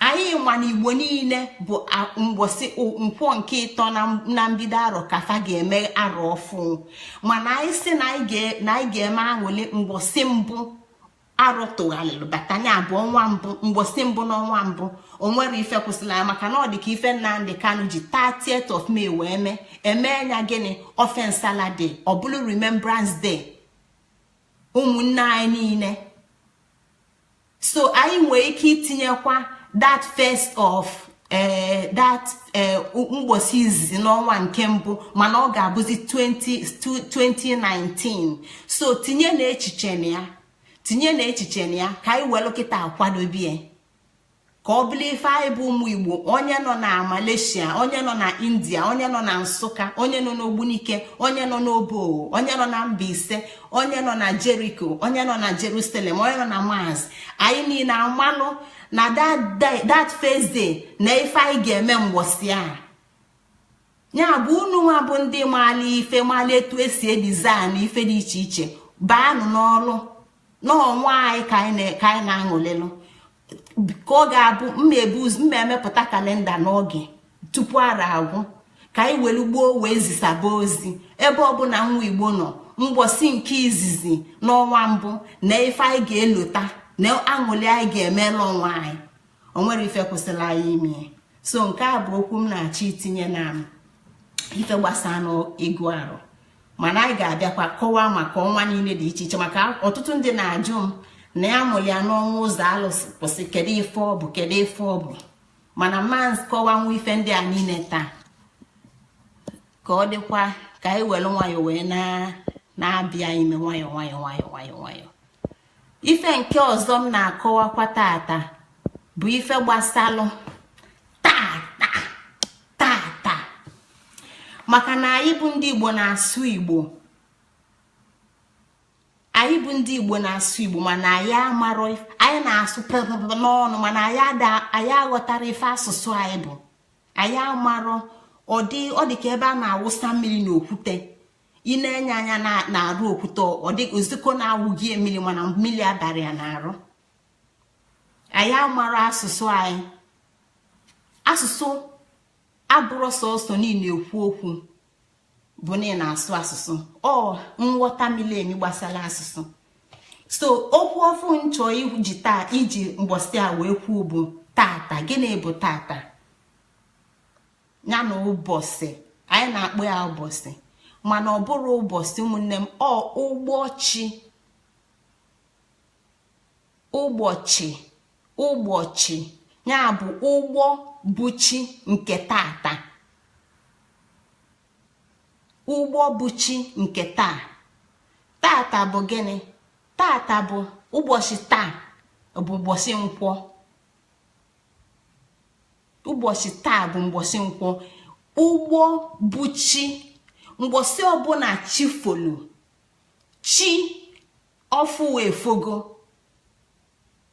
Anyị ma na Igbo niile bụ mgbọsị nkwọ nke ịtọ na mbido arọ ka fa ga-eme arọ ọfụ, mana anyị si na anyị ga-eme aṅụrị mgbọsị mbụ arọ tụgharịrị bata, nya bụ ọnwa mbụ, mgbọsị mbụ n'ọnwa mbụ. O nwere ife kwụsịrị anyị, maka na ọ dị ka ife Nnamdị Kanụ ji 30th of May wee mee eme ya gịnị? Ofe nsala day, ọ bụrụ Remembrance Day ụmụnne anyị niile. So anyị nwee ike itinyekwa that first of Ee, that mgbosi izizi n'ọnwa nke mbụ, mana ọ ga-abụzi 2019. So tinye na echiche na ya, tinye na echiche na ya, ka anyị welu kịta akwadobie ka ọ bụrụ ife anyị bụ ụmụ Igbo. Onye nọ na Malaysia, onye nọ na India, onye nọ na Nsụka, onye nọ n'Ogbunike, onye nọ n'Obowo, onye nọ na Mbaise, onye nọ na Jericho, onye nọ na Jerusalem, onye nọ na Mars, anyị niile amalụ na that first day na ife anyị ga-eme mgbọsị a. Ya bụ, unu nwa bụ ndị maala ife, maala etu esi e design ife dị iche iche, baanụ n'ọlụ n'ọnwa anyị ka anyị na-aṅụlịlụ, ka ọ ga-abụ mma emepụta calendar n'oge tupu ara agwụ, ka anyị were gboo wee zisaba ozi ebe ọbụla nwa Igbo nọ. Mgbọsị nke izizi n'ọnwa mbụ na ife anyị ga-elota na aṅụli anyị ga-emela onwe anyị. O nwere ife kwụsịrị anyị ime. So nke a bụ okwu m na-achọ itinye na ife gbasara n'ịgụ arụ, mana anyị ga-abịakwa kọwaa maka ọnwa niile dị iche iche, maka ọtụtụ ndị na-ajụ m na ya mụrụ ya n'ọnwa ụzọ alụsị kwụsị, kedu ife ọ bụ, kedu ife ọ bụ. Mana mma kọwanwu ife ndị a niile taa, ka ọ dịkwa ka anyị were nwayọ wee na-abịa ime nwayọ nwayọ nwayọ nwayọ nwayọ. Ife nke ọzọ m na-akọwakwa tata bụ ife gbasalụ tata tata, maka na anyị bụ ndị Igbo na-asụ Igbo, anyị bụ ndị Igbo na-asụ Igbo, mana anyị amarọ. Anyị na-asụ peppepe n'ọnụ, mana anyị aghọtara ife asụsụ anyị bụ. Anyị amarọ. Ọ dị ka ebe a na-awụsa mmiri n'okwute. Ị na-enye anya na-arụ okwute, ọ dị oziko na-awụghị mmiri, mana mmiri abalị ya na-arụ. Anyị amara asụsụ anyị. Asụsụ abụrụ sọsọ niile ekwu okwu bụ na ị na-asụ asụsụ. Ọ nghọta miri emi gbasara asụsụ. So okwu ọfụ nchọ iji taa, iji mgbọsị a wee kwuo, bụ tata. Gịnị bụ tata? Ya na ụbọchị anyị na-akpọ ya ụbọchị, mana ọ bụrụ ụbọchị, ụmụnne m, ọ ụbọchị, ụbọchị, ụbọchị. Ya bụ ụgbọ bụ chi nke tata, ụgbọ bụ chi nke taa. Tata bụ gịnị? Tata bụ ụbọchị. Taa bụ ụbọchị Nkwọ. Ụbọchị taa bụ ụbọchị Nkwọ. Ụgbọ bụ chi. Mgbọsị ọbụla chi folu, chi ọfụ wee fogo.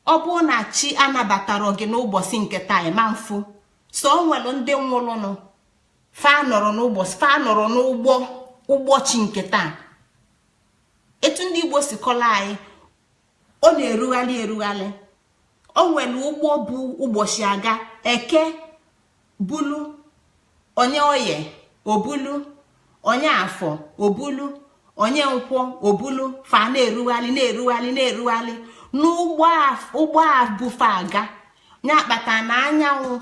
Ọ bụrụ na chi anabatara gị n'ụbọchị nke taa, ịma mfu. So o nwere ndị nwụrụnụ, fa nọrọ n'ụbọchị, fa nọrọ n'ụgbọ ụgbọchi nke taa. Etu ndị Igbo si kọla anyị, ọ na-erugharị erugharị. O nwere ụgbọ bụ ụbọchị aga. Eke bulu, onye oye obulu, onye afọ obulu, onye Nkwọ obulu. Fa na-erugharị, na-erugharị, na-erugharị n'ụgbọ a bụfe aga. Ya akpata na anyanwụ,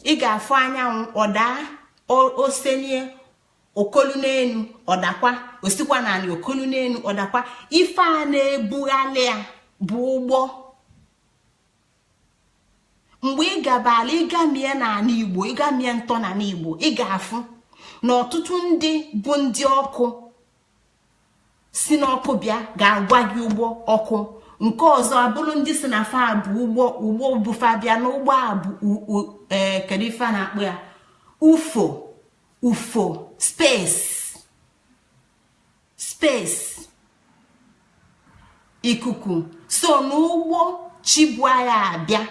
ị ga-afụ anyanwụ ọdaa, osenie okolu n'enu, ọdakwa, osikwa naanị okolu n'enu, ọdakwa. Ife a na-ebugharị ya bụ ụgbọ. Mgbe ị gabala, ịgamie n'ala Igbo, ịgamie ntọ n'ala Igbo, ị ga-afụ na ọtụtụ ndị bụ ndị ọkụ si n'ọkụ bịa ga-agwa gị ụgbọ ọkụ. Nke ọzọ abụrụ ndị si na fa bụ ụgbọ, ụgbọ bụfa bịa na ụgbọ a bụ, ee, kedu ife a na-akpọ ya, ufo, ufo, space, space, ikuku. So n'ụgbọ chibu anyị abịa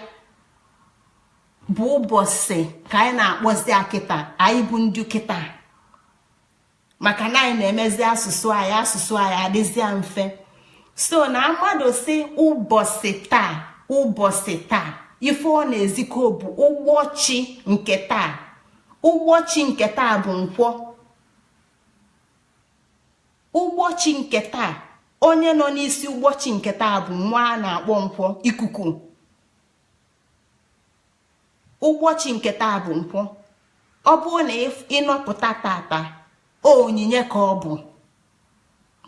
bụ ụbọchị ka anyị na-akpọzi akịta. Anyị bụ ndị kịta, maka na anyị na-emezi asụsụ anyị, asụsụ anyị adịzịa mfe. So na mmadụ si ụbọchị taa, ụbọchị taa, ife ọ na-ezikọ bụ ụgbọchi nke taa. Ụgbọchi nke taa bụ Nkwọ. Ụgbọchi nke taa, onye nọ n'isi ụgbọchi nke taa bụ nwa a na-akpọ Nkwọ, ikuku. Ụgbọchi nke taa bụ Nkwọ. Ọ bụrụ na ịnọpụta tata, onyinye ka ọ bụ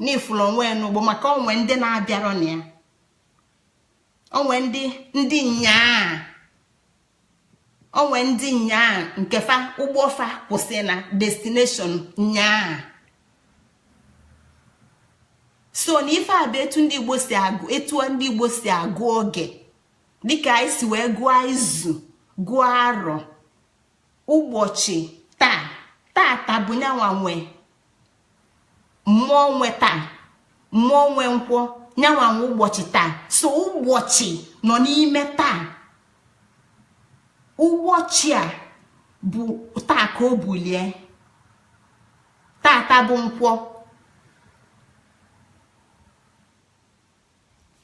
n'ifuru onwe n'ugbo, maka onwe ndị na-abịarọ na ya, onwe ndị nyaa. Onwe ndị nyaa nke fa ụgbọ fa kwụsị na destination nyaa. So na ife a bụ etu ndị Igbo si agụ, etu ndị Igbo si agụ oge, dịka anyị si wee gụọ izu, gụọ arọ, ụbọchị. Taa tata bụ nyanwa nwe mmụọ, nwe taa mmụọ, nwe nkwọ, nyanwa nwe ụbọchị taa. So ụbọchị nọ n'ime taa. Ụbọchị a bụ taa ka o bulie. Tata bụ nkwọ,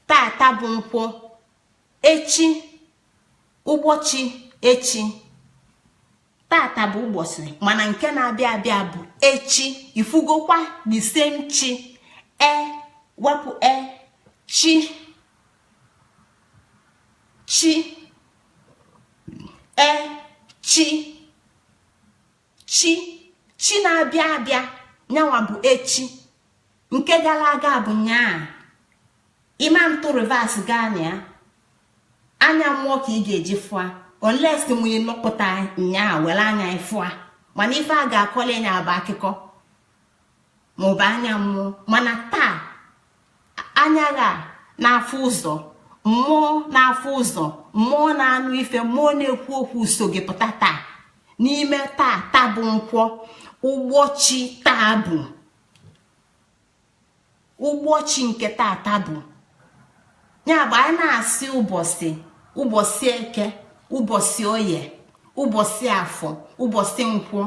tata bụ nkwọ. Echi ụbọchị echi. Tata bụ ụbọchị, mana nke na-abịa abịa bụ echi. Ifugokwa the same chi, e wepụ e chi, chi e chi, chi chi na-abịa abịa, nyanwa bụ echi. Nke gara aga bụ nyaa. Ịma ntụ reverse gaa na ya, anya mmụọ ka ị ga-eji fụa, unless mụ ịnọpụta nyaa were anya ịfụa. Mana ife a ga-akọli nya bụ akụkọ maọbụ anya mmụọ. Mana taa anya gha na-afụ ụzọ, mmụọ na-afụ ụzọ, mmụọ na-anụ ife, mmụọ na-ekwu okwu so gị pụta taa. N'ime taa, taa bụ nkwọ. Ụbọchị taa bụ ụbọchị nke tata bụ ya bụ anyị na-asị ụbọchị, ụbọchị eke, ụbọchị oye, ụbọchị afọ, ụbọchị nkwọ.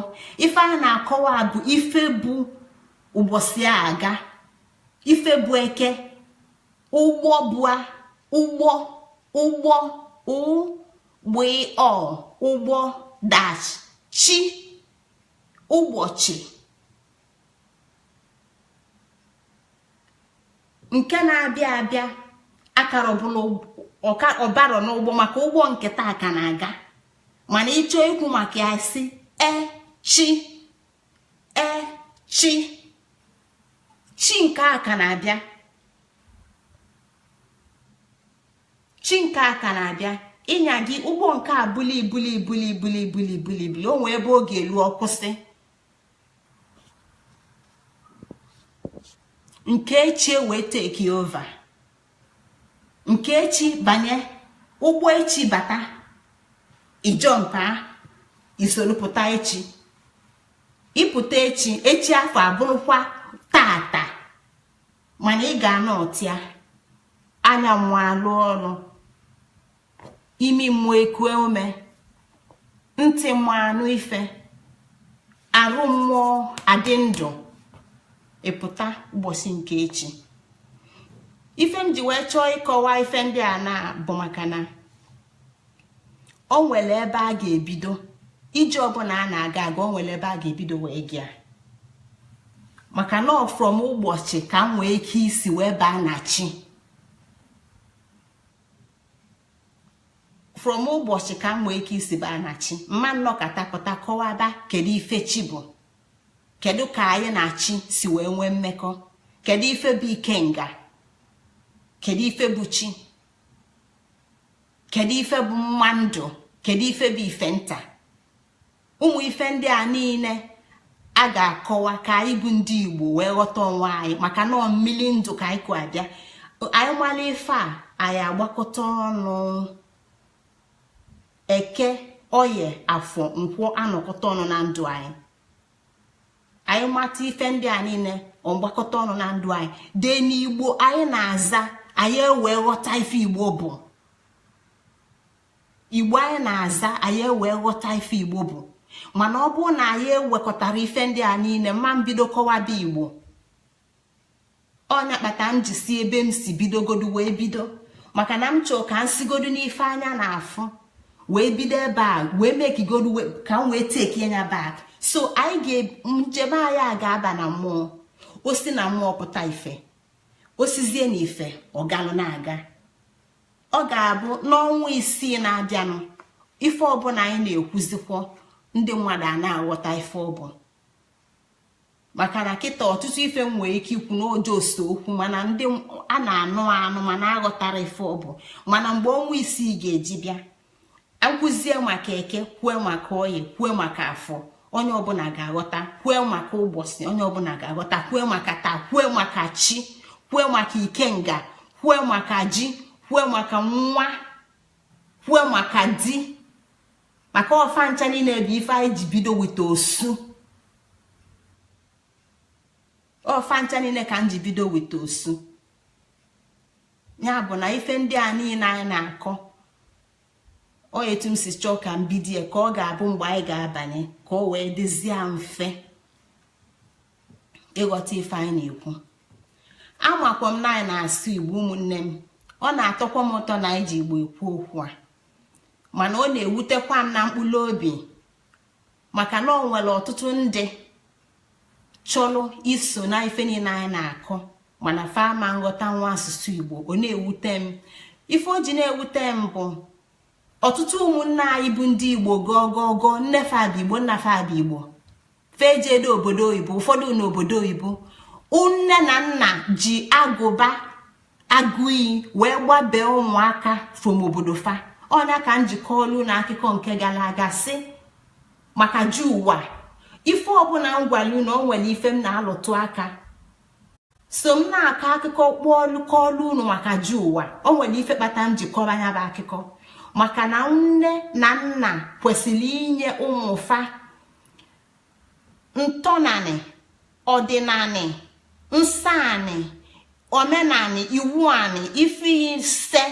Ife a na-akọwa bụ ife bụ ụbọchị a aga, ife bụ eke, ụgbọ bụa ụgbọ, ụgbọ ụgbọ ụgbọ dash chi, ụbọchị. Nke na-abịa abịa akara ọbụla ọbarọ n'ụgbọ, maka ụgbọ nke taa ka na-aga. Mana ịchọ ikwu maka ya, si echi, echi, chi nke a ka na-abịa, chi nke a ka na-abịa. Ịnya gị ụgbọ nke a buli buli buli buli buli buli buli, o nwee ebe ọ ga-elu ọkwụsị. Nke echi wee take over, nke echi banye ụgbọ, echi bata, ijọmpa isolupụta echi, ịpụta echi, echi afọ abụrụkwa tata. Mana ị ga-anọ ọtịa anya mmụọ alụ ọrụ, imi mmụọ ekue ume, ntị mmụọ anụ ife, arụ mmụọ adị ndụ, ịpụta ụbọchị nke echi. Ife m ji wee chọọ ịkọwa ife ndị a na bụ maka na o nwere ebe a ga-ebido ije ọbụla a na-aga aga, o nwere ebe a ga-ebido wee gịa. Maka na ọ from ụbọchị ka m nwee ike isi wee baa na chi, from ụbọchị ka m nwee ike isi baa na chi. Mma nnọkọta pụta kọwaba kedu ife chi bụ, kedu ka anyị na chi si wee nwee mmekọ, kedu ife bụ ikenga, kedu ife bụ chi, kedu ife bụ mma ndụ, kedu ife bụ ife nta. Ụmụ ife ndị a niile a ga-akọwa ka anyị bụ ndị Igbo wee ghọta onwe anyị, maka na mmiri ndụ ka anyị kụ abịa. Anyị mara ife a, anyị agbakọta ọnụ eke, oye, afọ, nkwọ anọkọta ọnụ na ndụ anyị. Anyị mata ife ndị a niile ọgbakọta ọnụ na ndụ anyị dee n'Igbo anyị na-aza, anyị ewee ghọta ife Igbo bụ. Igbo anyị na-aza, anyị ewee ghọta ife Igbo bụ. Mana ọ bụrụ na anyị ewekọtara ife ndị a niile, mma mbido kọwaba Igbo. Ọnya kpata m ji si ebe m si bidogodu wee bido, maka na m chọọ ka m sigodu n'ife anya na-afụ wee bido ebe a wee mekigodu ka m wee teki anya back. So anyị ga njem anyị a ga-aba na mmụọ, o si na mmụọ pụta ife, osizie na ife ọgalụ na-aga. Ọ ga-abụ n'ọnwa 6 na-abịanụ, ife ọbụla anyị na-ekwuzikwo ndị mmadụ a na-aghọta ife ọ bụ. Maka na kịta ọtụtụ ife m nwere ike ikwu n'ojo ose okwu, mana ndị a na-anụ anụ mana aghọtara ife ọ bụ. Mana mgbe ọnwa 6 ga-eji bịa, Nkwụzie maka Eke, kwue maka Oye, kwue maka Afọ, onye ọbụla ga-aghọta. Kwue maka ụbọchị, onye ọbụla ga-aghọta. Kwue maka taa, kwue maka chi, kwue maka ikenga, kwue maka ji, kwue maka nwa, kwue maka di, maka ọfa ncha niile bụ ife anyị ji bido wite osu. Ọfa ncha niile ka m ji bido wite osu. Ya bụ na ife ndị a niile anyị na-akọ, ọ etu m si chọọ ka m bidie, ka ọ ga-abụ mgbe anyị ga-abanye, ka ọ wee dịzie mfe ịghọta ife anyị na-ekwu. Amakwa m na anyị na-asụ Igbo, ụmụnne m. Ọ na-atọkwa m ụtọ na anyị ji Igbo ekwu okwu a, mana ọ na-ewutekwa m na mkpụrụ obi, maka na ọ nwere ọtụtụ ndị chọrọ iso na ife niile anyị na-akọ, mana fa ama nghọta nwa asụsụ Igbo. Ọ na-ewute m. Ife o ji na-ewute m bụ ọtụtụ ụmụnne anyị bụ ndị Igbo gọgọgọ, nne fa bụ Igbo, nna fa bụ Igbo, fejedo obodo oyibo. Ụfọdụ n'obodo oyibo, nne na nna ji agụba agụiyi wee gbabee ụmụaka from obodo fa. Ọnya ka njikọ olu na akụkọ nke gara aga si maka ji ụwa. Ife ọbụla m gwara na o nwere ife m na-alụtụ aka, so m na-akọ akụkọ kpọọlụ kọọlụ unu maka ji ụwa. O nwere ife kpata m jikọrọ anya bụ akụkọ, maka na nne na nna kwesịrị inye ụmụfa ntọnanị, ọdịnanị, nsọ anị, omenanị, iwu anị, ife ise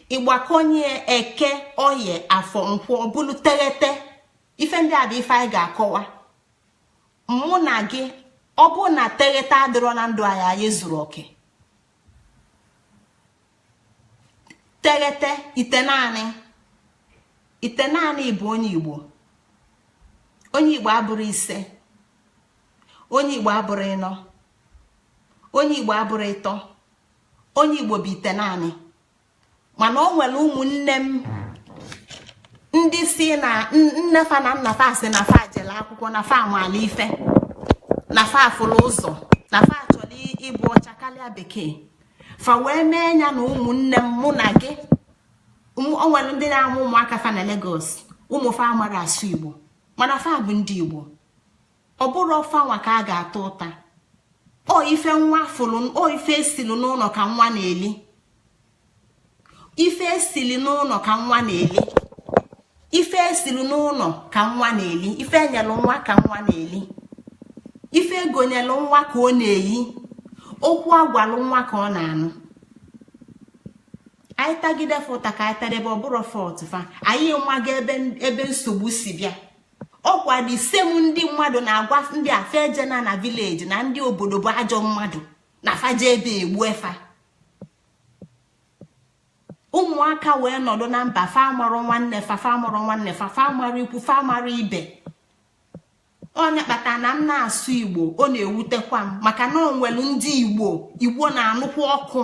ịgbakọnye Eke, Oye, Afọ, Nkwọ, bụlụ teghete. Ife ndị a bụ ife anyị ga-akọwa mụ na gị. Ọ bụ na teghete adịrọ na ndụ anyị, anyị zuru oke. Teghete, ite naanị, ite naanị bụ onye Igbo. Onye Igbo abụrụ ise, onye Igbo abụrụ ịnọ, onye Igbo abụrụ ịtọ, onye Igbo bụ ite naanị. Mana o nwere ụmụnne m ndị si na nnefa na nna fa si na fa jere akwụkwọ, na fa amaala ife, na fa afụrụ ụzọ, na fa chọrọ ịbụ ọcha karịa bekee. Fa wee mee ya na ụmụnne m, mụ na gị. O nwere ndị na-amụ ụmụaka fa na Lagos, ụmụ fa amara asụ Igbo, mana fa bụ ndị Igbo. Ọ bụrụ ọfa nwa ka a ga-ata ụta. Ọ ife nwa fụrụ, ọ ife esilu n'ụlọ ka nwa na-eli. Ife esili n'ụlọ ka nwa na-eli. Ife esili n'ụlọ ka nwa na-eli. Ife enyelụ nwa ka nwa na-eli. Ife egonyelụ nwa ka ọ na-eyi. Okwu agwalụ nwa ka ọ na-anụ. Anyị tagide fụta ka anyị tadebe, ọ bụrụ fault fa. Anyị nwaga ebe nsogbu si bịa. Ọkwa dị same ndị mmadụ na-agwa ndị afa ejena na village, na ndị obodo bụ ajọ mmadụ, na faje ebe egbu efa. Ụmụaka wee nọdụ na mba, fa marụ nwanne fa, fa mụrụ nwanne fa, fa mara ikwu, fa mara ibe. Onye kpata na m na-asụ Igbo, ọ na-ewutekwa m, maka na ọ nwere ndị Igbo, Igbo na-anụkwa ọkụ.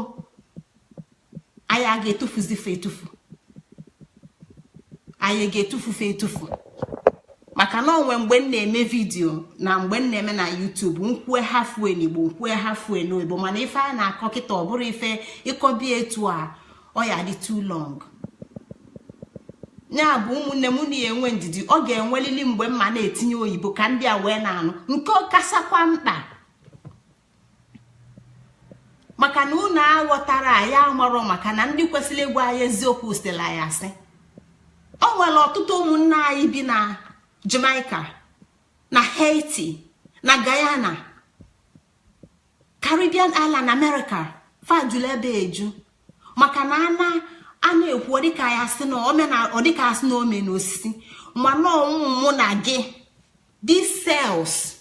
Anyị a ga-etufuzife etufu, anyị ga-etufufe etufu, maka na onwe mgbe m na-eme video na mgbe m na-eme na YouTube, nkwue halfway n'Igbo, nkwue halfway n'oyibo. Mana ife a na-akọ kịta, ọ bụrụ ife ịkọbi etu a, ọ ya dị too long. Ya bụ, ụmụnne m, na enwe ndidi. Ọ ga-enwelili mgbe mma na-etinye oyibo ka ndị a wee na-anụ nke kasakwa mkpa, maka na unu aghọtara anyị amarọ, maka na ndị kwesịrị ịgwa anyị eziokwu sịrị anyị asị. O nwere ọtụtụ ụmụnne anyị bi na Jamaica, na Haiti, na Guyana, Caribbean Island, America. Fajulu ebe eju, maka na ana a na-ekwu dịka ya sị na ọ dịka asị na ome n'osisi, mana ọnwụ mụ na gị. These cells,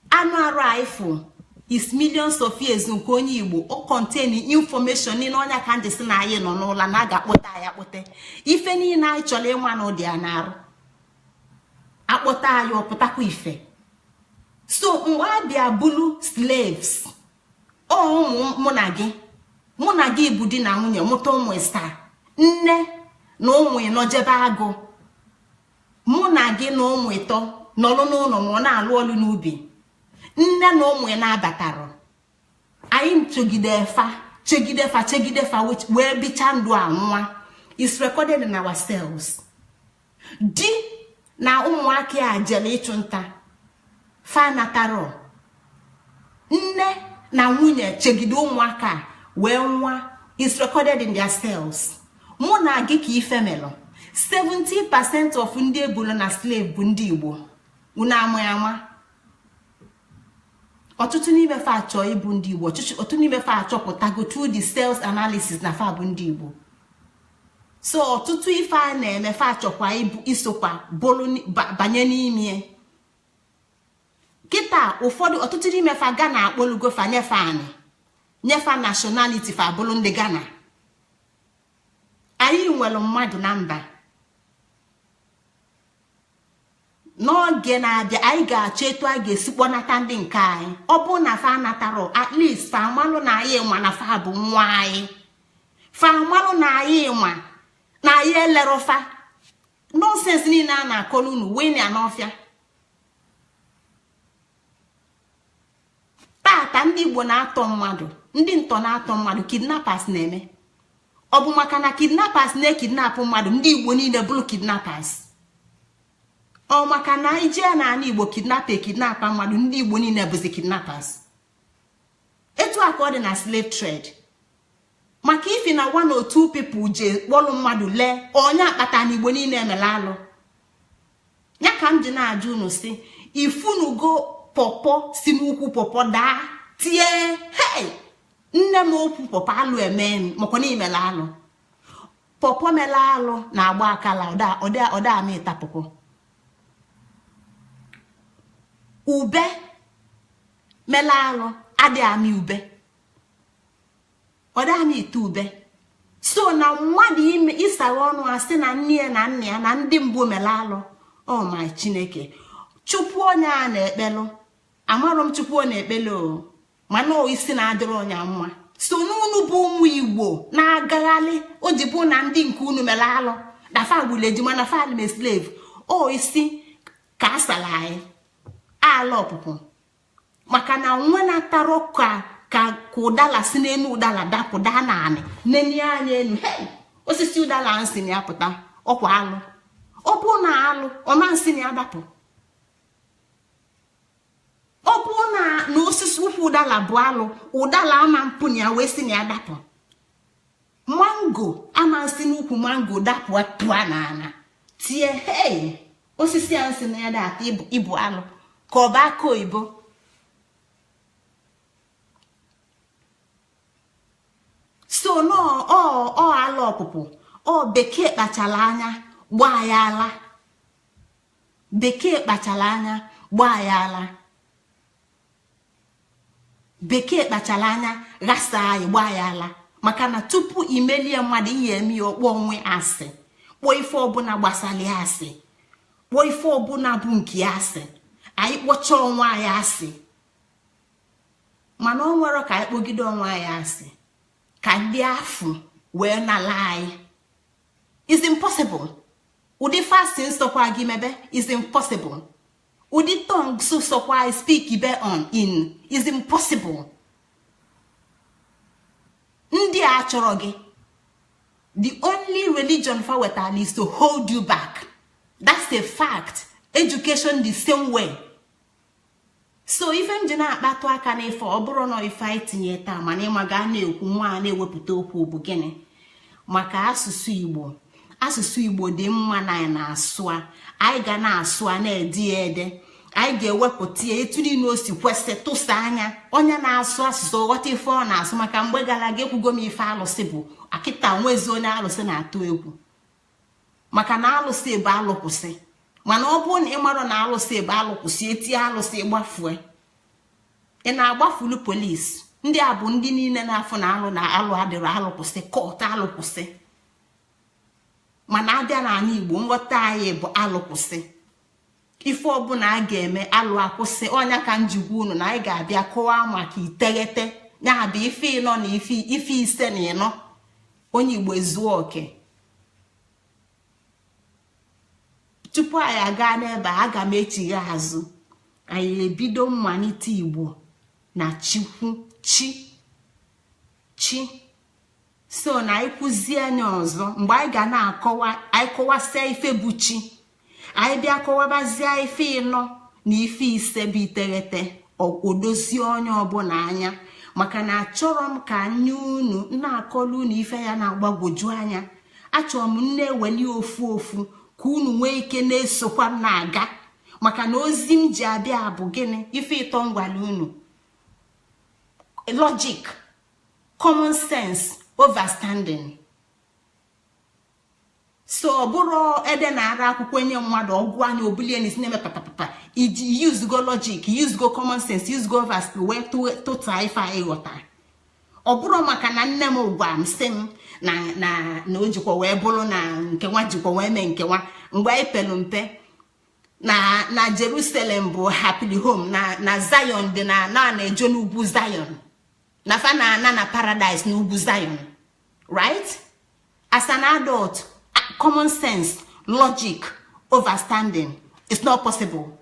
anụ arụ anyị fụ, is millions of years nke onye Igbo. O contain information niile. Ọnya ka ndị si na anyị nọ n'ụlọ na a ga-akpọte anyị, akpọte ife niile anyị chọrọ ịnwa na ụdị a na-arụ, akpọte anyị, ọpụtakwa ife. So mgbe a bịa bulu slaves, ọ ụmụ mụ na gị, mụ na gị bụ di na nwunye, mụta ụmụ ịsaa, nne na ụmụ ịnọ jebe agụ, mụ na gị na ụmụ ịtọ nọrọ n'ụlọ ma ọ na-alụ ọlụ n'ubi. Nne na ụmụ ya na-abatara anyị, chegide fa, chegide fa, chegide fa, wee bicha ndụ a. Nwa is recorded in our cells. Di na ụmụaka a jere ịchụ nta, fa natara. Nne na nwunye chegide ụmụaka wee nwa is recorded in their cells. Mụ na gị ka ife melụ. 70% of ndị ebulu na slave bụ ndị Igbo. Unu amụ ama. Ọtụtụ n'ime fa achọ ịbụ ndị Igbo, ọtụtụ n'ime fa achọpụtago through the cells analysis na fa bụ ndị Igbo. So ọtụtụ ife a na-eme, fa achọkwa ịbụ isokwa bụrụ banye n'ime. Kịta ụfọdụ, ọtụtụ n'ime fa Ghana akpọlugo fa, nyefe anị, nyefa nationality, fa bụrụ ndị Ghana. Anyị nwere mmadụ na mba. N'oge na-abịa, anyị ga-achọ etu a ga-esi kpọnata ndị nke anyị. Ọ bụ na fa natara, at least fa amalụ na anyị ma na fa bụ nwa anyị. Fa amalụ na anyị ma na anyị elerofa. Nonsense niile a na-akọrọ unu wee na n'ọfịa tata. Ndị Igbo na-atọ mmadụ, ndị ntọ na-atọ mmadụ, kidnappers na-eme. Ọ bụ maka na kidnappers na-ekidnapụ mmadụ, ndị Igbo niile bụrụ kidnappers? Ọ maka na anyị jee n'ala Igbo kidnap ekidnapa mmadụ, ndị Igbo niile bụzi kidnappers? Etu a ka ọ dị na slave trade. Maka ifi na one or two people je kpọlụ mmadụ lee onye akpata na Igbo niile emela alụ ya. Ka m ji na-ajụ unu si, ifunugo pọpọ si n'ukwu pọpọ daa, tie, "Hei, nne m, okwu pọpọ alụ eme m," makwa na imela alụ? Pọpọ mela alụ na-agba akala ọda ama ịta pọpọ. Ube mela alụ adịghị amị ube, ọ da ama ite ube. So na mmadụ ime ịsagha ọnụ asị na nne ya na nna ya na ndị mbụ mela alụ, ọ ma Chineke Chukwu onye a na-ekpelụ, amarọ m Chukwu ọ na-ekpelu o, mana isi na-adịrị onye mma. So n'unu bụ ụmụ Igbo na-agagharị, o ji bụ na ndị nke unu mere alụ na fa gburu ejima na fa alụme slave, o isi ka a sara anyị ala ọpụpụ. Maka na nwa na-atarọ ka ka ka ụdala si n'elu ụdala dapụ daa naanị nenie anya enu, hei, osisi ụdala nsị na ya pụta, ọkwa alụ. Ọ bụ na alụ ọma nsị na ya dapụ. Ọ bụ na na osisi ukwu ụdala bụ alụ, ụdala ama mpụ na ya wee si na ya dapụ. Mango ama nsị n'ukwu mango dapụ pụọ n'ala, tie, "Hei, osisi a nsị na ya data." Ịbụ alụ ka ọ bụ aka oyibo. So no ọ ala ọpụpụ, ọ bekee kpachara anya gbaa ya ala. Bekee kpachara anya gbaa ya ala. Bekee kpachara anya ghasa anyị, gbaa ya ala. Maka na tupu imelie mmadụ ihe eme ya, ọkpọ onwe asị, kpọọ ife ọbụla gbasara ya asị, kpọọ ife ọbụla bụ nke ya asị. Anyị kpọchaa onwe anyị asị, mana ọ nwere ka anyị kpọgide onwe anyị asị ka ndị afụ wee nala anyị is impossible. Ụdị fasting sọkwa gị mebe is impossible. Ụdị tongues sọkwa anyị speak be on in is impossible. Ndị a chọrọ gị, the only religion fa wetara is to hold you back. That's a fact. Education the same way. So ife m ji na-akpatụ aka n'ife, ọ bụrụ na ife anyị tinye taa, mana ịma ga na-ekwu nwa a na-ewepụta okwu bụ gịnị? Maka asụsụ Igbo. Asụsụ Igbo dị mma na anyị na-asụ a, anyị ga na-asụ a, na-ede ya ede. Anyị ga-ewepụta ya etu niile o si kwesị, tụsa anya onye na-asụ asụsụ ghọta ife ọ na-asụ. Maka mgbe gara aga ekwugo m ife alụsị bụ. Akịta nwezi onye alụsị na-atụ egwu, maka na alụsị bụ alụkwụsị. Mana ọ bụrụ na ị marọ na alụsị bụ alụkwụsị, etinye alụsị gbafue, ị na-agbafulu polisi. Ndị a bụ ndị niile na-afụ na alụ na alụ adịrọ, alụkwụsị kọt alụkwụsị. Mana abịa n'ala Igbo, nghọta anyị bụ alụkwụsị. Ife ọbụla a ga-eme, alụ akwụsị. Ọnya ka m ji gwa unu na anyị ga-abịa kọwaa maka iteghete, ya bụ ife ịnọ na ife ise na ịnọ onye Igbo ezuo oke. Tupu anyị aga n'ebe a, aga m echigha azụ. Anyị ebido mmalite Igbo na chikwu chi chi. So na anyị kwụzie anya ọzọ mgbe anyị ga na-akọwa, anyị kọwasịa ife bụ chi. Anyị bịa kọwabazie ife ịnọ na ife ise bụ iteghete, odozie onye ọbụla anya, maka na achọrọ m ka nye unu na-akọlu unu ife ya na-agbagwoju anya. Achọrọ m nne eweli ofu ofu ka unu nwee ike na-esokwa m na-aga, maka na ozi m ji abịa bụ gịnị? Ife ịtọ ngwala unu: logic, common sense, overstanding. So ọ bụrụ ede na-ara akwụkwọ nye mmadụ ọgwụ anya obulie n'isi na-eme papapapa, iji use go logic, use go common sense, use go verse wee tụta ife anyị ghọta. Ọ bụrụ maka na nne m gwa m sị m na na na o jikwa wee bụrụ na nke nwa jikwa wee mee nke nwa mgbe anyị pelu mpe na na Jerusalem bụ happily home, na na Zion dị na na na-eje n'ugwu Zion, na fa na ana na paradise n'ugwu Zion, right? As an adult, common sense, logic, overstanding, it's not possible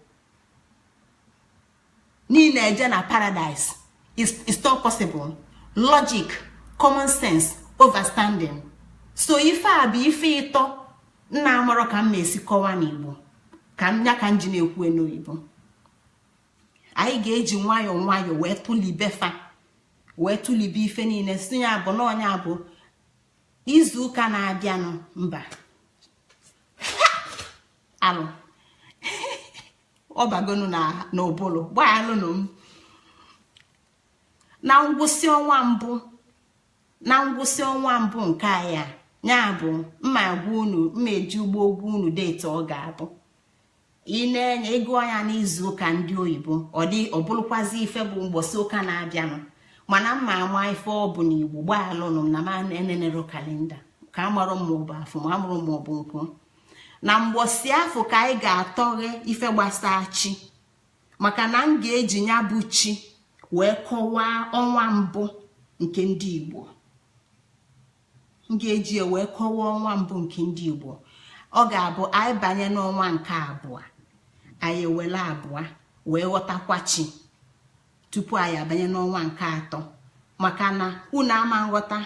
niile eje na paradise. It's not possible. Logic, common sense, overstanding. So ife a bụ ife ịtọ nna amarọ ka m ma-esi kọwa n'Igbo, ka m ya ka m ji na-ekwu n'oyibo. Anyị ga-eji nwayọọ nwayọọ wee tụlibe fa, wee tụlibe ife niile si ya bụ na ọnya bụ izu ụka na-abịanụ. Mba, alụ ọbagonu na n'ụbụlụ gbaalụnụ m na ngwụsị ọnwa mbụ, na ngwụsị ọnwa mbụ nke anyị a, ya bụ mma gwa unu, mma eji ụgbọ ogwu unu date ọ ga-abụ. Ị na-enye ego anya n'izu ụka ndị oyibo, ọ dị ọ bụrụkwazi ife bụ mgbọsị ụka na-abịanụ, mana mma ama ife ọ bụ n'Igbo. Gbaalụnụ m na m enenero calendar ka amarụ m maọbụ afọ ma amụrụ maọbụ nkwụ. Na mgbọsị afọ ka anyị ga-atọghe ife gbasaa chi, maka na m ga-eji ya bụ chi wee kọwaa ọnwa mbụ nke ndị Igbo. M ga-eji wee kọwaa ọnwa mbụ nke ndị Igbo. Ọ ga-abụ anyị banye n'ọnwa nke abụọ, anyị ewere abụọ wee ghọtakwa chi tupu anyị abanye n'ọnwa nke atọ, maka na unu ama nghọta.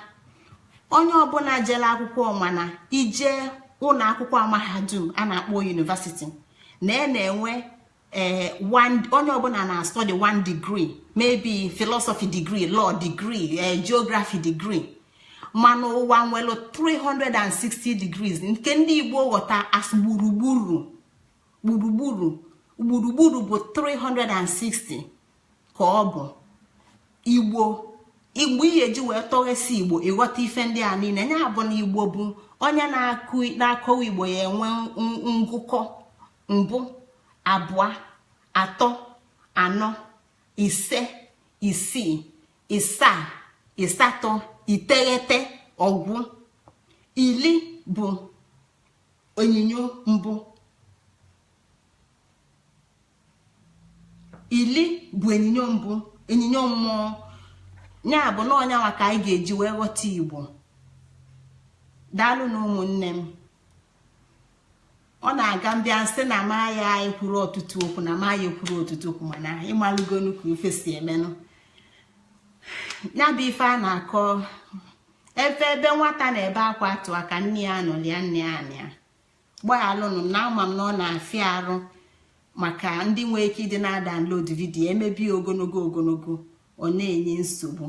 Onye ọbụla jere akwụkwọ, mana ije ụlọ akwụkwọ mahadum a na-akpọ university, na e na-enwe ee onye ọbụla na-study one degree, maybe philosophy degree, law degree, geography degree, mana ụwa nwere 360 degrees nke ndị Igbo ghọta as gburugburu. Gburugburu, gburugburu bụ 360 ka ọ bụ Igbo. Igbo ihe eji wee tọghesi Igbo ịghọta ife ndị a niile, ya bụ na Igbo bụ onye na-akọwa Igbo ya enwe ngụkọ mbụ, abụọ, atọ, anọ, ise, isii, ịsaa, ịsatọ, iteghete, ọgwụ. Ili bụ onyinyo mbụ, ili bụ onyinyo mbụ, onyinyo mmụọ. Ya bụ na ọnya nwa ka anyị ga-eji wee ghọta Igbo. Daalụ na ụmụnne m. Ọ na-aga mbịa nsị na ma ya ekwuru ọtụtụ okwu, na ma ya ekwuru ọtụtụ okwu, mana ịmalụgonu ka ife si emenụ. Ya bụ ife a na-akọ efe ebe nwata na-ebe akwa atụ aka nne ya nọlịa, nne ya anịa. Gbaghalụnụ na ama m na ọ na-afịa arụ maka ndị nwee ike ịdị na-adownload video emebi ogologo ogologo, ọ na-enye nsogbu.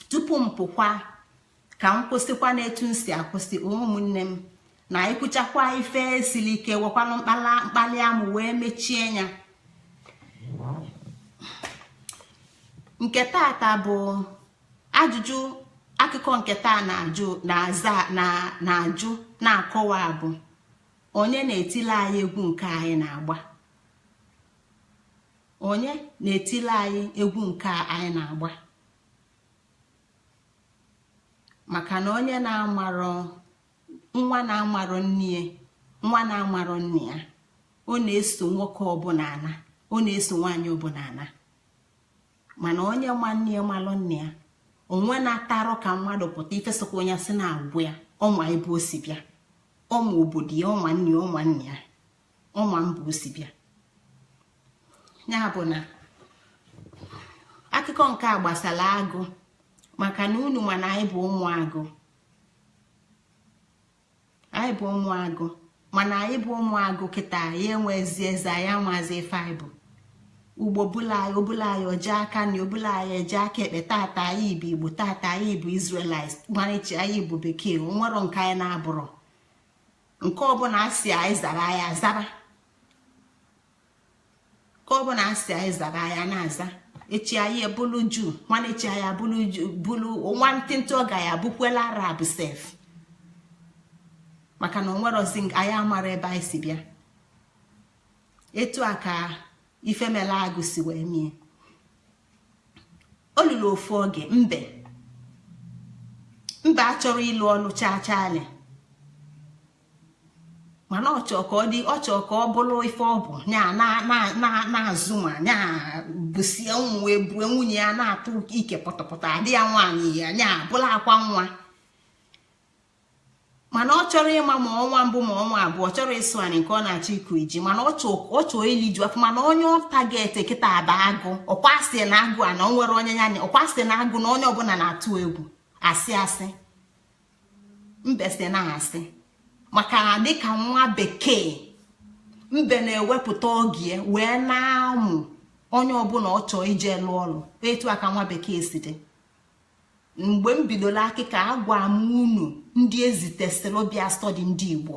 Tupu m pụkwa, ka m kwụsịkwa n'etu m si akwụsị, ụmụnne m, na ịkwụchakwa ife siri ike, wekwanụ mkpali amụ wee mechie ya. Nke tata bụ ajụjụ akụkọ nke taa na-ajụ na-aza na-ajụ na-akọwa bụ onye na-etile anyị egwu nke anyị na-agba, onye na-etile anyị egwu nke anyị na-agba, maka na onye na-amarọ nwa na-amarọ nne, nwa na-amarọ nne ya, ọ na-eso nwoke ọbụla ana, ọ na-eso nwaanyị ọbụla ana. Mana onye ma nne ya malụ nne ya, onwe na-atarọ ka mmadụ pụta ifesokwa onye sị na-agwụ ya, ọnwa ebe o si bịa, ọma obodo ya, ọma nne ya, ọma nne ya, ọma mba o si bịa. Ya bụ na akụkọ nke a gbasara agụ, maka na unu mana anyị bụ ụmụ agụ, anyị bụ ụmụ agụ. Mana anyị bụ ụmụ agụ kịta, anyị enwezi eze, anyị amazi ife anyị bụ. Ugbo bụla anyị, obula anyị oje aka na obula anyị eje aka ekpe. Tata anyị bụ Igbo, tata anyị bụ Israelites, gbanichi anyị bụ bekee. Onwero nke anyị na-abụrọ. Nke ọbụla asị anyị zara, anyị azaba. Nke ọbụla asị anyị zara, anyị na-aza. Echi anyị ebulu Juu, nwanne echi anyị abụlụ bulu nwantịntị, ọ ga ya abụkwela Arab sef, maka na onwerozi anyị amara ebe anyị si bịa. Etu a ka ifemela agụ si wee mie. O luru ofu oge, mbe mbe achọrọ ịlụ ọlụ chaa chaali, mana ọ chọọ ka ọ dị, ọ chọọ ka ọ bụrụ ife ọ bụ nya na-azụ nwa nya busie ụmụ, wee bue nwunye ya na-atụ ike pọtọpọtọ adị ya nwaanyị ya nya bụla akwa nwa. Mana ọ chọrọ ịma ma ọnwa mbụ ma ọnwa abụọ, ọ chọrọ ịsụ anyị nke ọ na-achọ ịkụ iji, mana ọ chọọ iliju afọ. Mana onye ọ target kịta aba agụ. Ọkwa asị na agụ a na o nwere onye ya, ọkwa asị na agụ na onye ọbụla na-atụ egwu. Asị asị mbe si na asị, maka na dịka nwa bekee, mbe na-ewepụta oge wee na-amụ onye ọbụla ọ chọọ ije lụọ ọlụ. Etu aka nwa bekee si dị. Mgbe m bidola akịka, agwa m unu ndị ezitesịrị bịa study ndị Igbo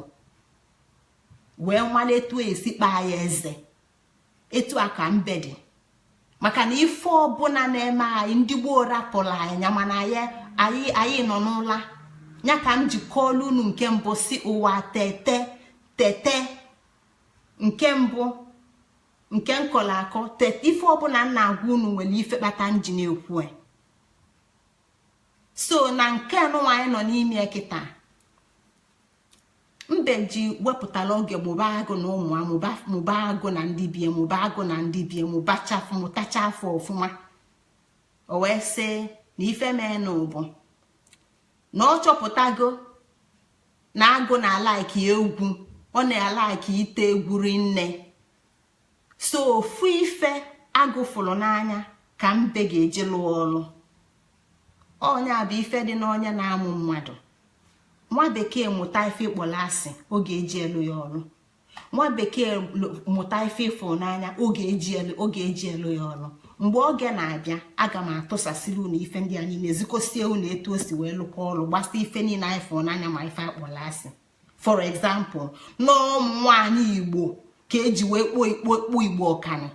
wee nwale etu esi kpaa ya eze. Etu a ka mbe dị, maka na ife ọbụla na-eme anyị, ndị gboo rapụrụ anyị ya, mana anyị nọ n'ụla ya. Ka m ji kọọlụ unu nke mbụ si ụwa tete tete, nke mbụ nke nkọrọ akọ. Ife ọbụla m na-agwa unu nwere ife kpata m ji na-ekwu. So na nke nụnwa anyị nọ n'ime kịta, mbe ji wepụtara oge mụba agụ na ụmụ, mụba agụ na ndị bie, mụba agụ na ndị bie, mụbachafụ, mụtacha afọ ọfụma. O wee sị na ife mee n'ụbụ na ọ chọpụtago na agụ na-alike egwu, ọ na-alike ite egwu rinne. So ofu ife agụ fụrụ n'anya ka mbe ga-eji lụọ ọlụ. Onye a bụ ife dị n'onye na-amụ mmadụ. Nwa bekee mụta ife ịkpọrọ asị, oge eji elu ya ọrụ. Nwa bekee mụta ife ịfụ n'anya, oge eji elu ya ọrụ. Mgbe oge na-abịa, aga m atụsasịrị unu ife ndị a niile, ezikosie unu etu o si wee lụkọ ọrụ gbasa ife niile anyị fụrụ n'anya ma ife akpọrọ asị. For example, na ụmụ nwaanyị Igbo ka eji wee kpuo ikpo kpuo Igbo ọkani.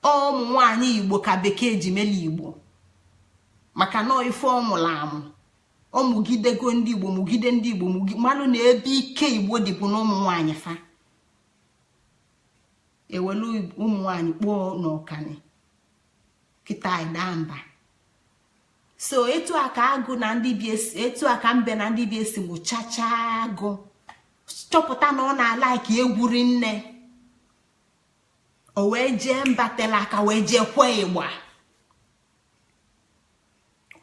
Ụmụ nwaanyị Igbo ka bekee ji mele Igbo, maka na ife ọ mụrụ amụ, ọ mụgidego ndị Igbo, mụgide ndị Igbo, malụ na ebe ike Igbo dịbụ na ụmụ nwaanyị. Fa ewelu ụmụ nwaanyị kpọọ n'ọkani kịta daa mba. So etu a ka agụ na ndị bi, etu a ka mbe na ndị bi esi mụchacha agụ, chọpụta na ọ na-alike egwu rinne. O wee jee mba tela aka, wee jee kwee ịgba,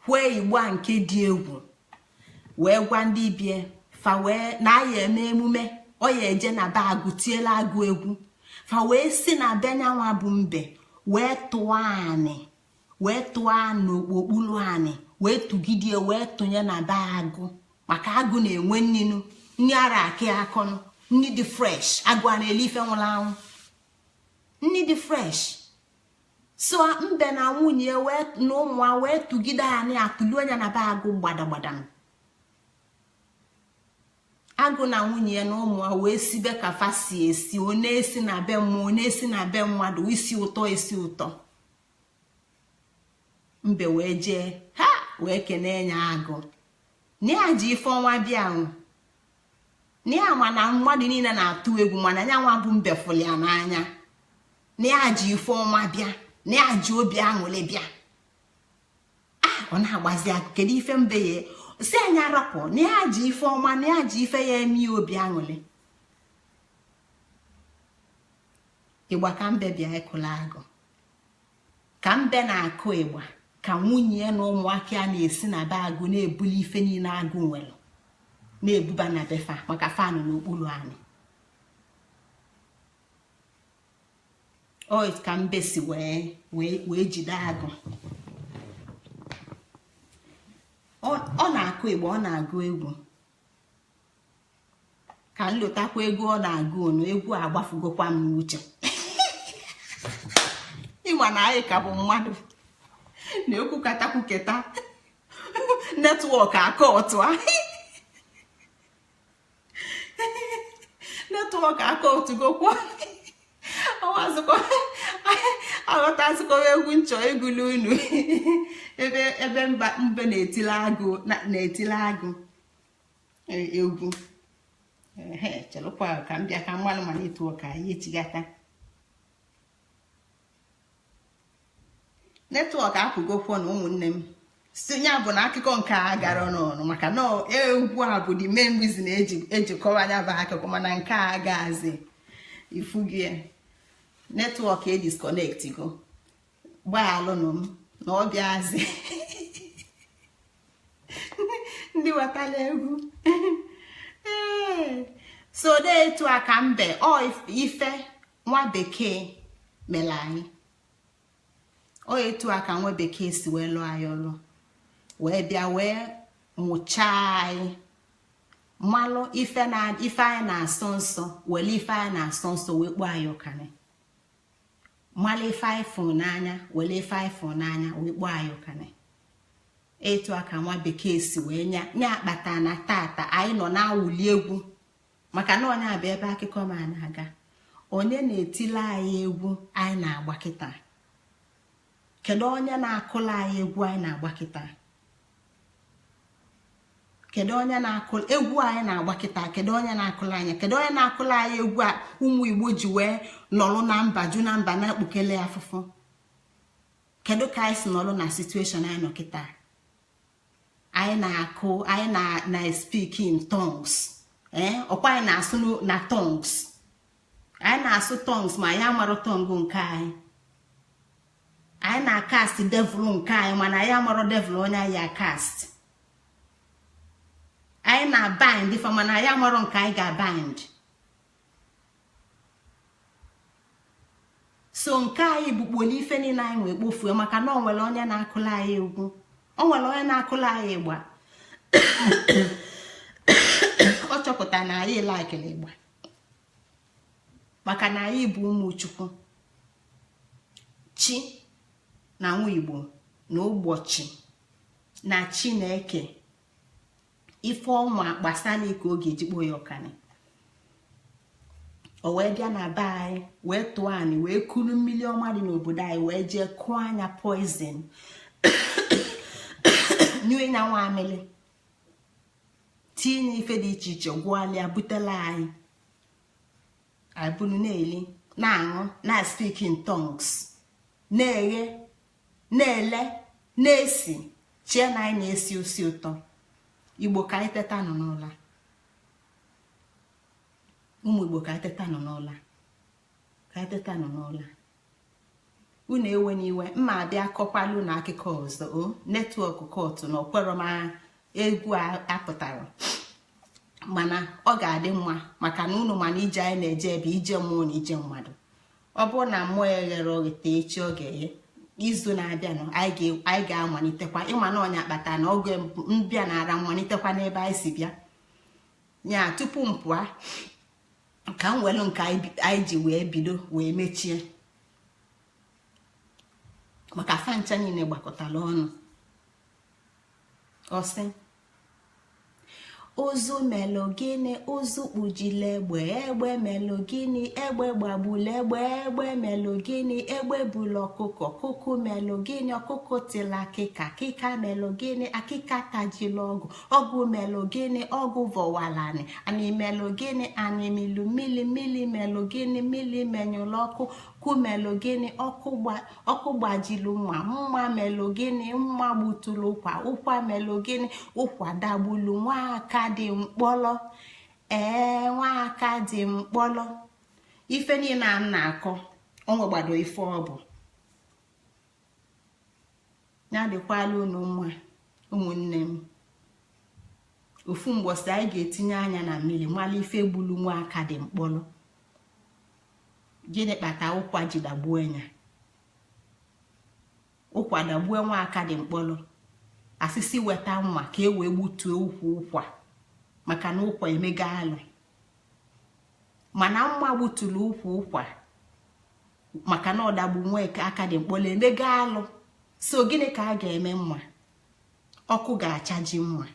kwee igbo a nke dị egwu, wee gwa ndị bie fa wee na aya eme emume. Ọ ya eje na be agụ, tiela agụ egwu. Fa wee si na be nyanwa bụ mbe wee tụọ anị, wee tụọ n'okpokpulu anị, wee tụgidie, wee tụnye na be agụ, maka agụ na-enwe nninu nni ara akị akọnụ, nni dị fresh. Agụ a na-ele ife nwụrụ anwụ, nni dị fresh. So mbe na nwunye wee na ụmụ wee tụgide anị atụlu anya na be agụ gbadagbada. Agụ na nwunye ya na ụmụ wee sibe ka fa si esi, ọ na-esi na be mmụọ, na-esi na be mmadụ, isi ụtọ, esi ụtọ. Mbe wee jee ha wee kenee ya agụ na ya ji ife ọnwa bịa na ya ma na mmadụ niile na-atụ egwu, mana ya nwa bụ mbe fụrụ ya n'anya, na ya ji ife ọnwa bịa, na ya ji obi aṅụrị bịa. A ọ na-agbazi agụ, kedu ife mbe ya si anyị arapụ, na ya ji ife ọma, na ya ji ife ya eme ya obi aṅụrị? Ịgba ka mbe bịa ịkụla agụ. Ka mbe na-akụ ịgba, ka nwunye ya na ụmụaka ya na-esi na be agụ na-ebuli ife niile agụ nwere na-ebuba na befa, maka fanụ n'okpuru anyị. O ka mbe si wee wee jide agụ. Ọ na-akụ ịgba, ọ na-agụ egwu. Ka m lotakwa egwu ọ na-agụ unu. Egwu agbafugokwa m n'uche. Ịma na anyị ka bụ mmadụ na-ekwu katakwuketa network aka otu a, network aka otugokwa ọwazụkwa aghọtazikwa egwu nchọ egwulu unu ebe ebe mba mbe na-etile agụ na-etile agụ egwu. Ehe, chelụkwa ka m bịa ka mmalụ ma network anyị echigata. Network apụgokwo na ụmụnne m si ya bụ na akụkọ nke a gara n'ọnụ, maka na egwu a bụ the main reason ejikọwa anya bụ akụkọ, mana nke a gazi ifugie network e disconnect go. Gbaalụnụ m na ọ bịazi ndị wetala egwu. Ee, so etu a ka mbe ọ ife nwa bekee mere anyị, ọ etu a ka nwa bekee si wee lụọ anyị ọlụ, wee bịa wee mụchaa anyị, mmalụ ife anyị na-asọ nsọ, were ife anyị na-asọ nsọ wee kpọọ anyị ụkanị, mmalụ ife anyị fụ n'anya, were ife anyị fụ n'anya wee kpọọ anyị ụkanị. Etu a ka nwa bekee si wee nye akpata na tata anyị nọ na-awụli egwu, maka na onye abịa ebe akụkọ ma na-aga, onye na-etile anyị egwu anyị na-agba kịta? Kedu onye na-akụla anyị egwu anyị na-agba kịta? Kedu onye na-akụ egwu anyị na-agba kịta? Kedu onye na-akụla anyị? Kedu onye na-akụla anyị egwu a ụmụ Igbo ji wee nọrọ na mba ju na mba na-ekpukele afụfụ? Kedu ka anyị si nọrọ na situation anyị nọ kịta? Anyị na-akụ, anyị na speak in tongues, ọkwa anyị na-asụ na tongues, anyị na-asụ tongues ma anyị amarọ tongue nke anyị. Anyị na-akast devil nke anyị, mana anyị amarọ devil onye anyị akast. Anyị na-bind ife, mana anyị amarọ nke anyị ga-bind. So nke anyị bụkpoli ife niile anyị wee kpofue, maka na ọ nwere onye na-akụla anyị egwu, o nwere onye na-akụla anyị ịgba. Ọ chọpụta na anyị laikiri ịgba, maka na anyị bụ ụmụ Chukwu. Chi na nwa Igbo na ụbọchị na Chineke ife ọnwa gbasara ka oge ejikpo ya ọkani, o wee bịa na be anyị wee tụọ anyị, wee kuru mmiri ọma dị n'obodo anyị, wee jee kụọ anya poison nyue na nwa amịlị, tinye ife dị iche iche, gwụọlịa butela anyị, anyị bụrụ na-eli na-aṅụ na speak in tongues, na-eghe na-ele na-esi, chie na anyị na-esi osi ụtọ. Igbo ka anyị teta nọ n'ụla, ụmụ Igbo ka anyị teta nọ n'ụla, ka anyị teta nọ n'ụla. Unu ewe n'iwe, mma abịa kọkwalụ na akụkọ ọzọ. O network kọtụ na ọkwero m egwu apụtara, mana ọ ga-adị mma maka na unu mana ije anyị na-eje ebe ije mmụọ na ije mmadụ. Ọ bụrụ na mmụọ eghere oghete echi, ọ ga-eghe izu na-abịanụ, anyị ga-amalitekwa. Ịma na ọnya kpata na oge mbịa na-ara mmalitekwa n'ebe anyị si bịa ya. Tupu m pụọ, ka m welu nke anyị ji wee bido wee mechie, maka fancha niile gbakọtara ọnụ. Ọ sị ụzụ melụ gịnị, ụzụ kpujile egbe, egbe melụ gịnị, egbe gbagbulu egbe, egbe melụ gịnị, egbe bulu ọkụkọ, ọkụkọ melụ gịnị, ọkụkọ tila akịka, akịka melụ gịnị, akịka tajila ọgụ, ọgụ melụ gịnị, ọgụ vọwalani, anị melụ gịnị, anị milu mmili, mmili melụ gịnị, mmili menyụlụ ọkụ, ọkụ melụ gịnị, ọkụ gbajilu mma, mma melụ gịnị, mma gbutulu ụkwa, ụkwa melụ gịnị, ụkwa dagbulu nwaaka dị mkpọlọ. Ee, nwaaka dị mkpọlọ. Ife niile a m na-akọ, o nwegbado ife ọ bụ ya dịkwala unu mma ụmụnne m. Ofu mgbọsị anyị ga-etinye anya na mmiri mala ife gbulu nwaaka dị mkpọlọ. Gịnị kpata ụkwa ji dagbuo ya? Ụkwa dagbuo nwaaka dị mkpọlọ, asịsị weta nwa ka e wee gbutuo ukwu ụkwa, maka na ụkwa emego alụ. Mana mma gbuturu ukwu ụkwa maka na ọdagbu nweke aka dị mkpọrọ emego alụ. So gịnị ka a ga-eme mma? Ọkụ ga-achaji mma.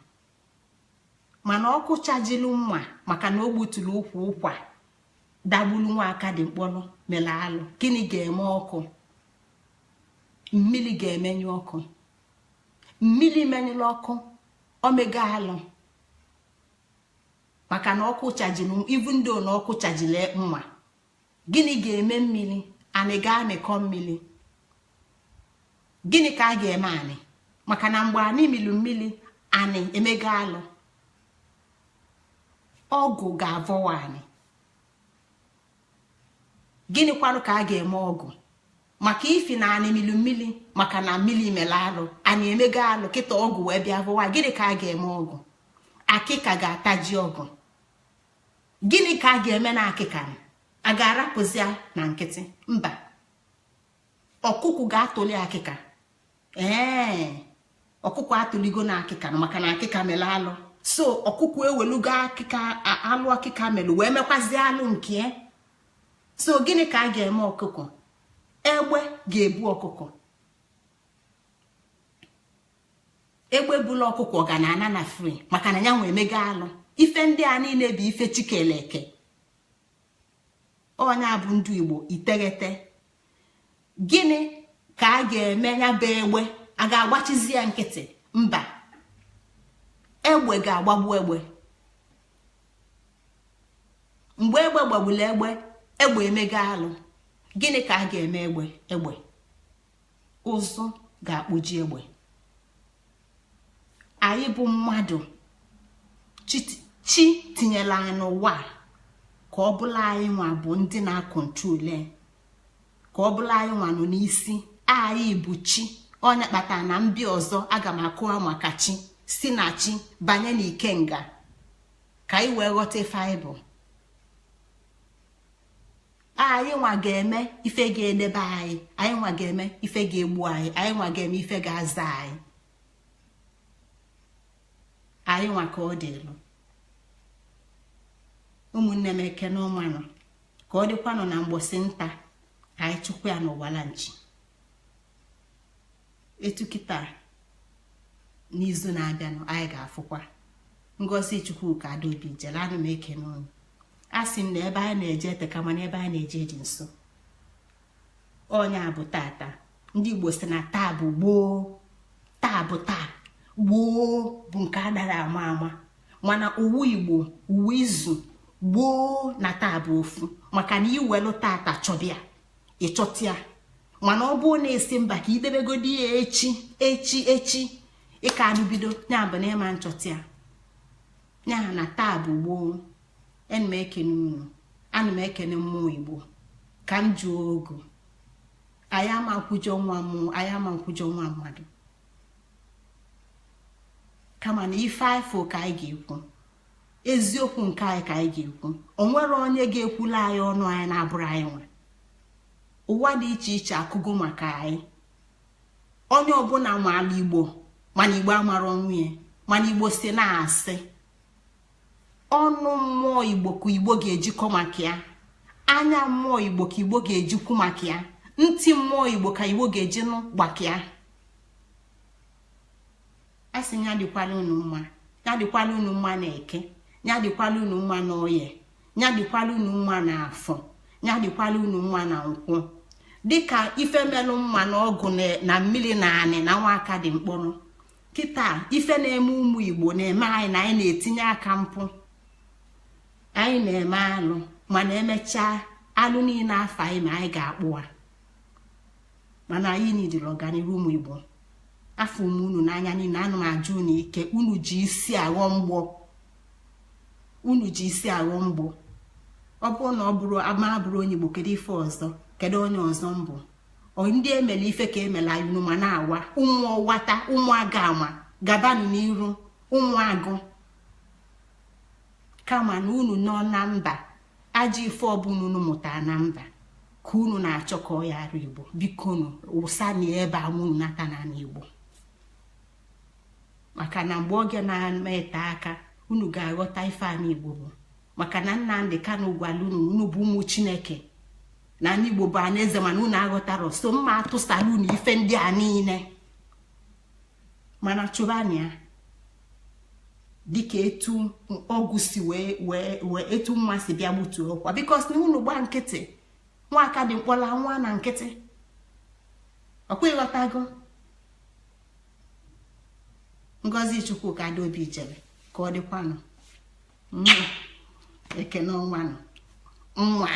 Mana ọkụ chajilu mma maka na o gbuturu ukwu ụkwa dagbulu nwa aka dị mkpọrọ mere alụ. Gịnị ga-eme ọkụ? Mmiri ga-emenyu ọkụ. Mmiri menyụrụ ọkụ omega alụ, maka na ọkụ chajiri, even though na ọkụ chajiri mma. Gịnị ga-eme mmiri? Anị ga-amịkọ mmiri. Gịnị ka a ga-eme anị? Maka na mgbe anị milu mmiri, anị emega alụ. Ọgụ ga-avọwa anị. Gịnị kwanụ ka a ga-eme ọgụ? Maka ifi na anị milu mmiri, maka na mmiri mere alụ, anị emego alụ, kịta ọgụ wee bịa vọwa. Gịnị ka a ga-eme ọgụ? Akịka ga-ataji ọgụ. Gịnị ka a ga-eme na akịka? A ga-arapụzi ya na nkịtị? Mba, ọkụkụ ga-atụli akịka. Ee, ọkụkụ atụligo na akịka maka na akịka mere alụ. So ọkụkụ ewelugo akịka, alụ akịka mere, wee mekwazie alụ nke. So gịnị ka a ga-eme ọkụkọ? Egbe ga-ebu ọkụkọ. Egbe bụla ọkụkọ ga na ana na free, maka na ya nwe emego alụ. Ife ndị a niile bụ ife chikeleke. Onye a bụ ndị Igbo iteghete. Gịnị ka a ga-eme ya bụ egbe? A ga-agbachizi ya nkịtị? Mba, egbe ga-agbagbu egbe. Mgbe egbe gbagburu egbe, egbe emego alụ. Gịnị ka a ga-eme egbe? Egbe ụzụ ga-akpụji egbe. Anyị bụ mmadụ, chi tinyela anyị n'ụwa ka ọ bụla anyị nwa bụ ndị na-akọntrol, ka ọ bụla anyị nwa nọ n'isi. Anyị bụ chi. Onye kpatara na mbịa ọzọ aga m akụwa maka chi, si na chi banye n'ikenga, ka anyị wee ghọta ife anyị bụ. Anyị nwa ga-eme ife ga-edebe anyị, anyị nwa ga-eme ife ga-egbu anyị, anyị nwa ga-eme ife ga-aza anyị. Anyị nwa ka ọ dịlụ. Ụmụnne m, ekene ụmanụ ka ọ dịkwanụ na mgbọsị nta ka anyị chụkwa ya n'ụwala nchi. Etu kịta n'izu na-abịanụ anyị ga-afụkwa. Ngozi Chukwuka Adaobi jere. Anụ m ekene unu. A sị m na ebe anyị na-eje eteka, mana ebe anyị na-eje dị nso. Onye a bụ tata. Ndị Igbo si na taa bụ gboo, taa bụ taa, gboo bụ nke adara ama ama. Mana uwe Igbo, uwe izu gboo na taa bụ ofu, maka na iwelu tata chọbịa ịchọta. Mana ọ bụrụ na-esi mba ka idebegodi ya echi echi echi, ịka anụbido ya bụ na ịma nchọta ya. Ya na taa bụ gboo. Ana m ekene unu, ana m ekene mmụọ Igbo. Ka m jụọ ogu, anyị ama nkwujọ nwa mmụọ, anyị ama nkwujọ nwa mmadụ, kama na ife afọ ka anyị ga-ekwu, eziokwu nke anyị ka anyị ga-ekwu. O nwere onye ga-ekwula anyị ọnụ anyị na-abụrụ anyị nwe. Ụwa dị iche iche akụgo maka anyị. Onye ọbụla maala Igbo, mana Igbo amara ọnwụ ya, mana Igbo si na-asị ọnụ mmụọ Igbo ka Igbo ga-ejikọ maka ya, anya mmụọ Igbo ka Igbo ga-ejikwu maka ya, ntị mmụọ Igbo ka Igbo ga-eji nụ gbaka ya. A sị ya dịkwala unu mma, ya dịkwala unu mma na eke, ya dịkwala unu mma na oye, ya dịkwala unu mma na afọ, ya dịkwala unu mma na nkwụ. Dịka ife melụ mma na ọgụ na mmiri na anị na nwa aka dị mkpọrọ kịta, ife na-eme ụmụ Igbo na-eme anyị na anyị na-etinye aka mpụ, anyị na-eme alụ. Mana emechaa alụ niile afọ anyị ma anyị ga-akpụ ha. Mana anyị nidiri ọganihu ụmụ Igbo. Afọ m unu n'anya niile. Ana m ajụ unu ike. Unu ji isi aghọ mgbọ, unu ji isi aghọ mgbọ. Ọ bụrụ na ọ bụrụ ama abụrụ onye Igbo, kedu ife ọzọ? Kedu onye ọzọ mbụ? Ndị emere ife ka emere anyị unu ma na-awa ụmụ ọwata, ụmụ aga ama gabanụ n'iru, ụmụ agụ. Kama na unu nọ na mba, ajọ ife ọbụla unu mụtara na mba ka unu na-achọ ka ọ yara Igbo. Biko nu, wụsa na ebe a unu nata na Igbo, maka na mgbe oge na-ete aka unu ga-aghọta ife anyị Igbo bụ. Maka na Nnamdị Kanụ gwara unu, unu bụ ụmụ Chineke na ndị Igbo bụ anaeze, mana unu aghọtara. So mma atụsara unu ife ndị a niile, mana chụbana ya dịka etu ọgwụ si wee wee wee etu mma si bịa gbutuo ọkwa, because na unu gba nkịtị, nwaka dị mkpọla nwa na nkịtị. Ọkwa ịghọtago? Ngozi Chukwuka Adaobi jere ka ọ dịkwanụ. Ekene ọnwanụ nwa.